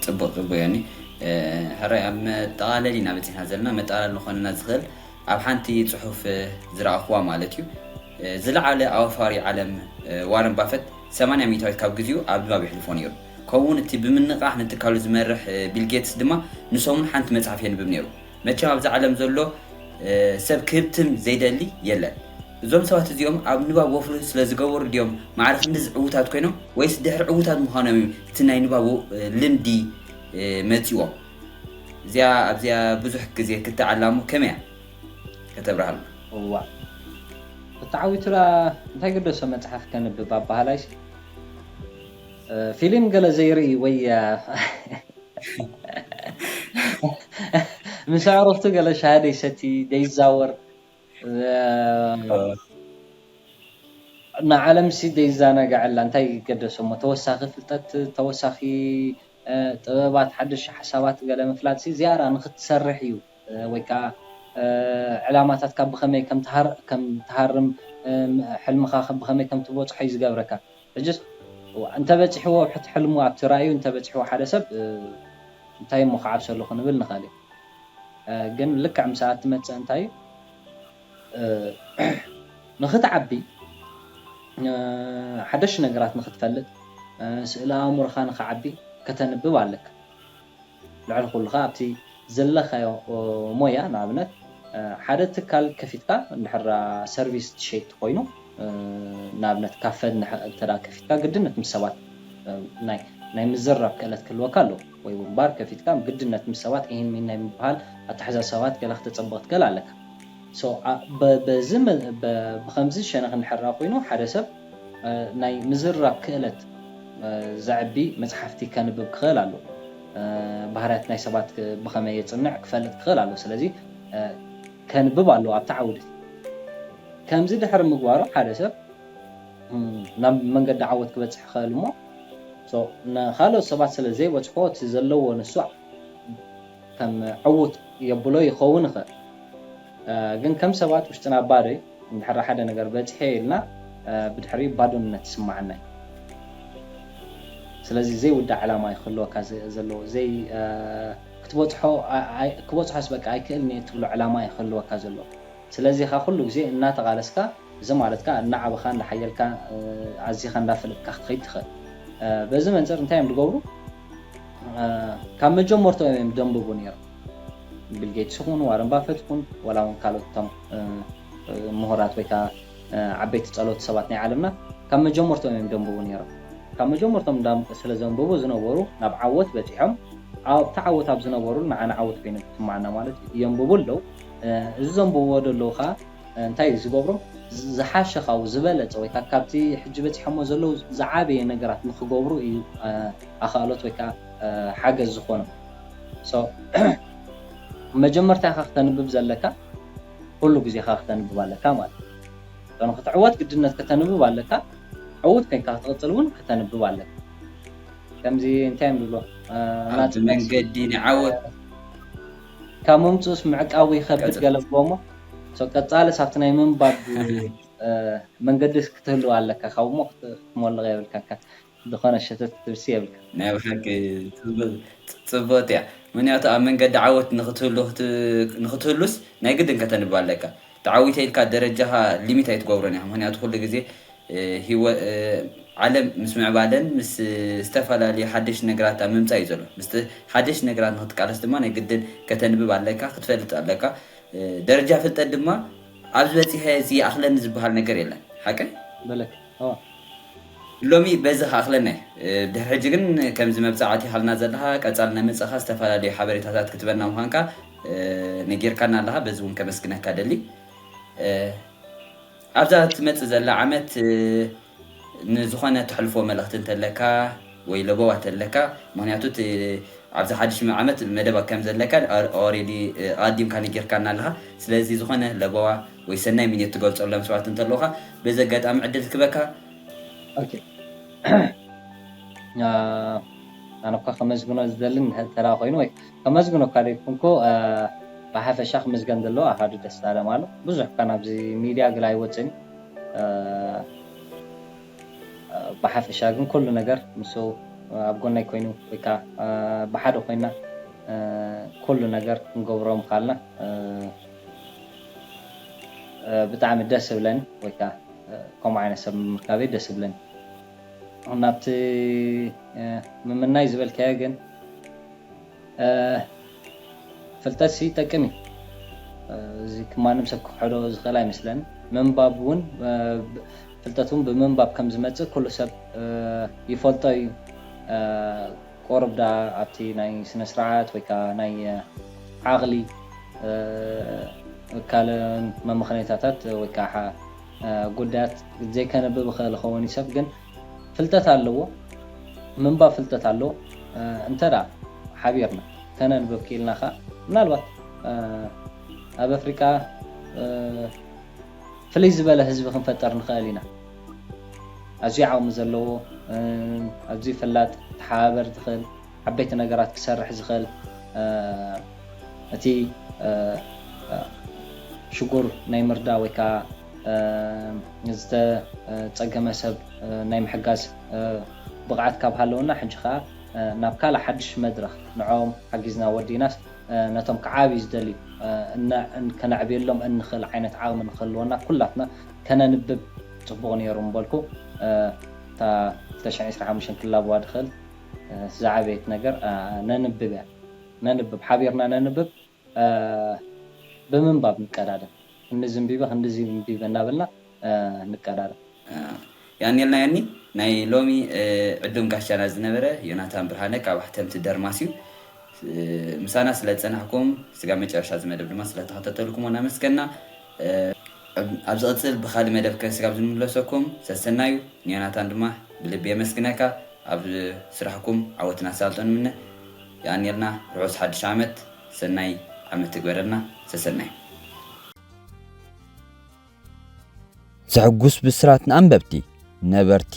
ፅቡቅ ፅቡቅ ዮኒ። ሕራይ ኣብ መጠቃለሊ ኢና በፂሕና ዘለና። መጠቃለሊ ንኾንና ዝኽእል ኣብ ሓንቲ ፅሑፍ ዝረኣኽዋ ማለት እዩ፣ ዝለዓለ ኣዋፋሪ ዓለም ዋረን ባፈት ሰማንያ ሚእታዊት ካብ ግዜኡ ኣብ ንባብ የሕልፎ ነይሩ። ከምኡውን እቲ ብምንቓሕ ንትካሉ ዝመርሕ ቢል ጌትስ ድማ ንሰሙን ሓንቲ መፅሓፍ የንብብ ነይሩ። መቸም ኣብዛ ዓለም ዘሎ ሰብ ክህብትም ዘይደሊ የለን። እዞም ሰባት እዚኦም ኣብ ንባብ ወፍሪ ስለ ዝገበሩ ድዮም ማዕረ ክንድዚ ዕዉታት ኮይኖም፣ ወይስ ድሕሪ ዕዉታት ምዃኖም እዩ እቲ ናይ ንባብ ልምዲ መፂዎም? እዚኣ ኣብዚኣ ብዙሕ ግዜ ክትዓላሙ ከመይ እያ ከተብርሃሉ? እዋ ተተዓዊቱ ደኣ እንታይ ግደሶ መጽሓፍ ከንብብ ኣበሃላይ ፊልም ገለ ዘይርኢ ወይ ምስ ኣዕሩኽቱ ገለ ሻሂ ደይሰቲ ደይዛወር ንዓለም ሲ ደይዛናግዐላ እንታይ ይገደሶ እሞ ተወሳኺ ፍልጠት ተወሳኺ ጥበባት ሓደሽ ሓሳባት ገለ ምፍላጥ ሲ ዝያዳ ንኽትሰርሕ እዩ ወይ ከዓ ዕላማታትካ ብኸመይ ከም ትሃርም ሕልምኻ ብኸመይ ከም ትበፅሖ እዩ ዝገብረካ ሕጅስ እንተበፂሕዎ ሕቲ ሕልሙ ኣብቲ ራእዩ እንተበፂሕዎ ሓደ ሰብ እንታይ እሞ ክዓብሰሉ ክንብል ንኽእል ግን ልክዕ ምሳኣ ትመፅእ እንታይ እዩ ንኽትዓቢ ሓደሽ ነገራት ንኽትፈልጥ ስእሊ ኣእምሮኻ ንኽዓቢ ከተንብብ ኣለካ ልዕሊ ኩሉ ከዓ ኣብቲ ዘለካዮ ሞያ ንኣብነት ሓደ ትካል ከፊትካ እንድሕራ ሰርቪስ ትሸይጥ ኮይኑ ንኣብነት ካፈ እንተ ከፊትካ ግድነት ምስ ሰባት ናይ ምዝራብ ክእለት ክህልወካ ኣለዎ ወይ እውን ባር ከፊትካ ግድነት ምስ ሰባት ኢሂን ሚን ናይ ምብሃል ኣተሓሳስባ ሰባት ገላ ክተፀብቕ ትክእል ኣለካ በዚ ብከምዚ ሸነክ እንድሕራ ኮይኑ ሓደ ሰብ ናይ ምዝራብ ክእለት ዘዕቢ መፅሓፍቲ ከንብብ ክኽእል ኣሎ። ባህርያት ናይ ሰባት ብኸመይ የፅንዕ ክፈልጥ ክኽእል ኣሎ። ስለዚ ከንብብ ኣለዎ ኣብቲ ዓውዲ። ከምዚ ድሕሪ ምግባሩ ሓደ ሰብ ናብ መንገዲ ዓወት ክበፅሕ ይኽእል እሞ ንካልኦት ሰባት ስለ ዘይበፅሖ እቲ ዘለዎ ንሱ ከም ዕዉት የብሎ ይኸውን ይኽእል። ግን ከም ሰባት ውሽጥና ባዶ እዩ። እንድሕር ሓደ ነገር በፂሐ ኢልና ብድሕሪ ባዶነት ይስማዓና እዩ። ስለዚ ዘይውዳእ ዕላማ እዩ ክህልወካ ዘለዎ። ዘይ ክትበፅሖ ክበፅሖስ በቃ ኣይክእልን እየ ትብሎ ዕላማ እዩ ክህልወካ ዘለዎ። ስለዚ ካ ኩሉ ግዜ እናተቓለስካ እዚ ማለት ካ እናዓበኻ እንዳሓየልካ ኣዚኻ እንዳፈለጥካ ክትኸይድ ትኽእል። በዚ መንፅር እንታይ እዮም ዝገብሩ? ካብ መጀመርትኦም እዮም ደንብቡ ነይሮም። ቢል ጌትስ ይኹን ዋረን ባፈት ይኹን ዋላ እውን ካልኦት እቶም ምሁራት ወይ ከዓ ዓበይቲ ፀለውቲ ሰባት ናይ ዓለምና ካብ መጀመርትኦም እዮም ደንብቡ ነይሮም። ካብ መጀመርቶም ስለ ዘንብቡ ዝነበሩ ናብ ዓወት በፂሖም ኣብቲ ዓወት ኣብ ዝነበሩ ንዓና ዓወት ኮይኑ ትማዓና ማለት እዩ የንብቡ ኣለዉ። እዚ ዘንብብዎ ዘለዉ ከዓ እንታይ እዩ ዝገብሮም ዝሓሸ ካብኡ ዝበለፀ ወይ ከዓ ካብቲ ሕጂ በፂሖሞ ዘለዉ ዝዓበየ ነገራት ንክገብሩ እዩ ኣኻእሎት ወይ ከዓ ሓገዝ ዝኾኖም። መጀመርታ ኢኻ ክተንብብ ዘለካ ኩሉ ግዜ ኢኻ ክተንብብ ኣለካ ማለት እዩ። ንክትዕወት ግድነት ከተንብብ ኣለካ። ዕዉት ኮይንካ ክትቕፅል እውን ከተንብብ ኣለካ። ከምዚ እንታይ እዮም ዝብሎ ኣብዚ መንገዲ ንዓወት ካብ ምምፅኡስ ምዕቃቡ ይኸብድ ገለ ብሎሞ ቀፃልስ ኣብቲ ናይ ምንባብ መንገዲ ክትህልው ኣለካ ካብሞ ክትመልቕ የብልካካ ዝኾነ ሸተት ትብሲ የብልካ ናይ ብሓቂ ፅብቕቲ እያ ምክንያቱ ኣብ መንገዲ ዓወት ንክትህሉስ ናይ ግድን ከተንብ ኣለካ ተዓዊተ ኢልካ ደረጃኻ ሊሚት ኣይትገብሮን ኢኻ ምክንያቱ ኩሉ ግዜ ዓለም ምስ ምዕባለን ምስ ዝተፈላለዩ ሓደሽ ነገራት ኣብ ምምፃእ እዩ ዘሎ ምስ ሓደሽ ነገራት ንክትቃለስ ድማ ናይ ግድን ከተንብብ ኣለካ ክትፈልጥ ኣለካ ደረጃ ፍልጠት ድማ ኣብዚ በፂሐ እዚ ይኣኽለኒ ዝበሃል ነገር የለን ሓቀይ በለክ ሎሚ በዚ ከኣኽለና እዩ ድሕሪ ሕጂ ግን ከምዚ መብፃዕቲ ሃልና ዘለካ ቀፃል ናይ መፅእካ ዝተፈላለዩ ሓበሬታታት ክትበና ምኳንካ ነጊርካና ኣለካ በዚ እውን ከመስግነካ ደሊ ኣብዛ ትመፅእ ዘላ ዓመት ንዝኾነ ተሕልፎ መልእኽቲ እንተለካ ወይ ለበዋ ተለካ ምክንያቱ ኣብዚ ሓድሽ ዓመት መደባ ከም ዘለካ ኦሬዲ ኣዲምካ ነጊርካና ኣለካ ስለዚ ዝኾነ ለበዋ ወይ ሰናይ ሚኒት ትገልፀሎም ሰባት እንተለውካ በዚ ኣጋጣሚ ዕድል ክበካ ኣነ እኳ ከመስግኖ ዝደልን እንተ ደኣ ኮይኑ፣ ወይ ከመስግኖ እኳ ዘይኮንኩ፣ እ፣ ብሓፈሻ ክምስገን ዘለዎ ኣሃዱ ደስታ ኣለማሉ። ብዙሕ እኳ ናብዚ ሚድያ ገለ ኣይወፅን እዩ። እ፣ እ፣ ብሓፈሻ ግን ኩሉ ነገር ንሱ ኣብ ጎነይ ኮይኑ ወይ ከዓ፣ እ፣ ብሓደ ኮይና፣ እ፣ ኩሉ ነገር ክንገብሮ ምኻልና፣ እ፣ እ፣ ብጣዕሚ ደስ ዝብለኒ ወይ ከዓ፣ እ፣ ከምኡ ዓይነት ሰብ ምርካበይ ደስ ዝብለኒ። ናብቲ፣ እ፣ ምምናይ ዝበልካዮ ግን፣ እ፣ ፍልጠትሲ ይጠቅም እዩ። እ፣ እዚ ማንም ሰብ ክክሕዶ ዝኽእል ኣይመስለኒ። ምንባብ እውን፣ እ፣ ብ-፣ ፍልጠት እውን ብምንባብ ከም ዝመጽእ ኩሉ ሰብ፣ እ፣ ይፈልጦ እዩ። እ፣ ቁሩብ ደኣ ኣብቲ ናይ ስነ ስርዓት ወይ ከዓ ናይ፣ እ፣ ዓቕሊ፣ እ፣ ካልእ መመኽነይታታት ወይ ከዓ፣ እ፣ ጉዳያት ዘይከነብብ ይኽእል ይኸውን እዩ ሰብ፣ ግን ፍልጠት ኣለዎ። ምንባብ ፍልጠት ኣለዎ። እ፣ እንተ ደኣ ሓቢርና ከነንብብ ክኢልና ኸዓ፣ ምናልባት፣ እ፣ ኣብ ኣፍሪቃ፣ እ፣ ፍልይ ዝበለ ህዝቢ ክንፈጥር ንኽእል ኢና። ኣዝዩ ዓቕሚ ዘለዎ፣ እ፣ ኣዝዩ ፈላጥ፣ ክተሓባበር ዝኽእል፣ ዓበይቲ ነገራት ክሰርሕ ዝኽእል፣ እ፣ እቲ፣ እ፣ እ፣ ሽጉር ናይ ምርዳእ ወይ ከዓ፣ እ፣ ዝተጸገመ ሰብ፣ እ፣ ናይ ምሕጋዝ፣ እ፣ ብቕዓት ካብ ሃለወና፣ ሕጂ ኸዓ፣ እ፣ ናብ ካልእ ሓድሽ መድረኽ ንዕኦም ሓጊዝና ወዲእናስ፣ እ፣ ነቶም ክዓብዩ ዝደልዩ፣ እ፣ እነ-፣ እን-፣ ከነዕብየሎም እንኽእል ዓይነት ዓቕሚ ንኽህልወና ኩላትና ከነንብብ ጽቡቕ ነይሩ ምበልኩ። እ፣ እታ ክልተ ሽሕን ዕስራን ሓሙሽተን ክላብዋ ትኽእል፣ እ፣ ዝዓበየት ነገር፣ እ፣ ነንብብ እያ። ነንብብ፣ ሓቢርና ነንብብ፣ እ፣ ብምንባብ ንቀዳደም። ክንድዚ እንቢበ፣ ክንድዚ እንቢበ እናበልና፣ እ፣ ንቀዳደም። እ፣ ያኔልና ያኒ ናይ ሎሚ፣ እ፣ ዕዱም ጋሻና ዝነበረ ዮናታን ብርሃነ ካብ ኣሕተምቲ ደርማስ እዩ። እ፣ ምሳና ስለ ዝጸናሕኩም፣ ስጋብ መጨረሻ እዚ መደብ ድማ ስለ ተኸታተልኩሞ እናመስገና፣ እ፣ ኣብ፣ ኣብ ዝቕጽል ብኻልእ መደብ ከ ስጋብ ዝምለሰኩም ሰሰናዩ። ንዮናታን ድማ ብልቢ የመስግነካ። ኣብ ስራሕኩም ዓወትን ኣሳልጦን ንምነ። የቐንየልና። ርሑስ ሓድሽ ዓመት፣ ሰናይ ዓመት ትግበረልና። ሰሰናዩ። ዘሕጉስ ብስራት ንኣንበብቲ። ነበርቲ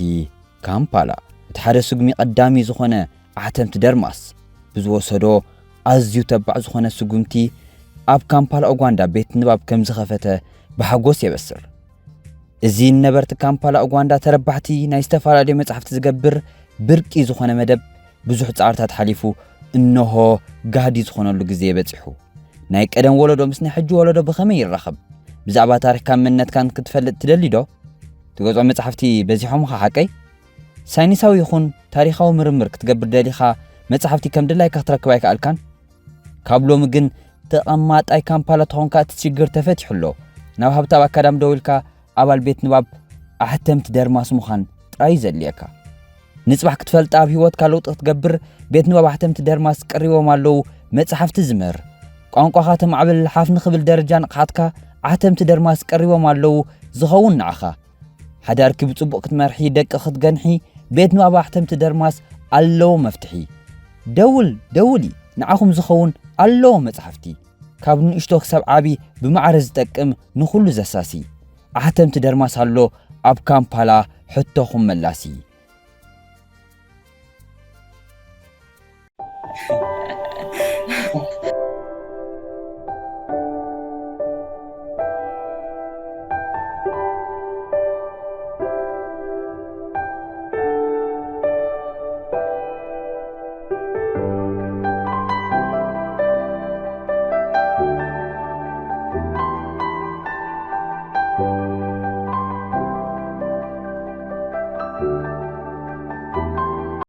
ካምፓላ፣ እቲ ሓደ ስጉሚ ቀዳሚ ዝኾነ ኣሕተምቲ ደርማስ ብዝወሰዶ ኣዝዩ ተባዕ ዝኾነ ስጉምቲ፣ ኣብ ካምፓላ ኡጋንዳ ቤት ንባብ ከም ዝኸፈተ ብሓጎስ የበስር። እዚ ንነበርቲ ካምፓላ ኡጋንዳ ተረባሕቲ ናይ ዝተፈላለዩ መጻሕፍቲ ዝገብር ብርቂ ዝኾነ መደብ ብዙሕ ጻዕርታት ሓሊፉ፣ እንሆ ጋህዲ ዝኾነሉ ግዜ በጺሑ። ናይ ቀደም ወለዶ ምስ ናይ ሕጂ ወለዶ ብኸመይ ይራኸብ? ብዛዕባ ታሪኽካን መንነትካን ክትፈልጥ ትደሊ ዶ? ትገዝኦም መጻሕፍቲ በዚሖምኻ ሓቀይ? ሳይንሳዊ ይኹን ታሪኻዊ ምርምር ክትገብር ደሊኻ መጻሕፍቲ ከም ድላይካ ክትረክብ ኣይከኣልካን? ካብ ሎሚ ግን ተቐማጣይ ካምፓላ ተኾንካ እቲ ሽግር ተፈቲሑ ኣሎ። ናብ ሃብታብ ኣካዳሚ ደዊልካ ኣባል ቤት ንባብ ኣሕተምቲ ደርማስ ምዃን ጥራይ እዩ ዘድልየካ። ንጽባሕ ክትፈልጣ ኣብ ህይወትካ ለውጢ ክትገብር ቤት ንባብ ኣሕተምቲ ደርማስ ቀሪቦም ኣለዉ መጻሕፍቲ ዝምህር። ቋንቋኻ ተማዕብል ሓፍ ንኽብል ደረጃ ንቕሓትካ ኣሕተምቲ ደርማስ ቀሪቦም ኣለዉ ዝኸውን ንዓኻ። ሓዳርኪ ብጽቡቕ ክትመርሒ ደቂ ክትገንሒ ቤት ንባብ ኣሕተምቲ ደርማስ ኣለዎ መፍትሒ። ደውል ደውሊ ንዓኹም ዝኸውን ኣለዎ መጻሕፍቲ። ካብ ንእሽቶ ክሳብ ዓቢ ብማዕረ ዝጠቅም ንኹሉ ዘሳሲ ኣሕተምቲ ደርማስ ኣሎ ኣብ ካምፓላ ሕቶኹም መላሲ።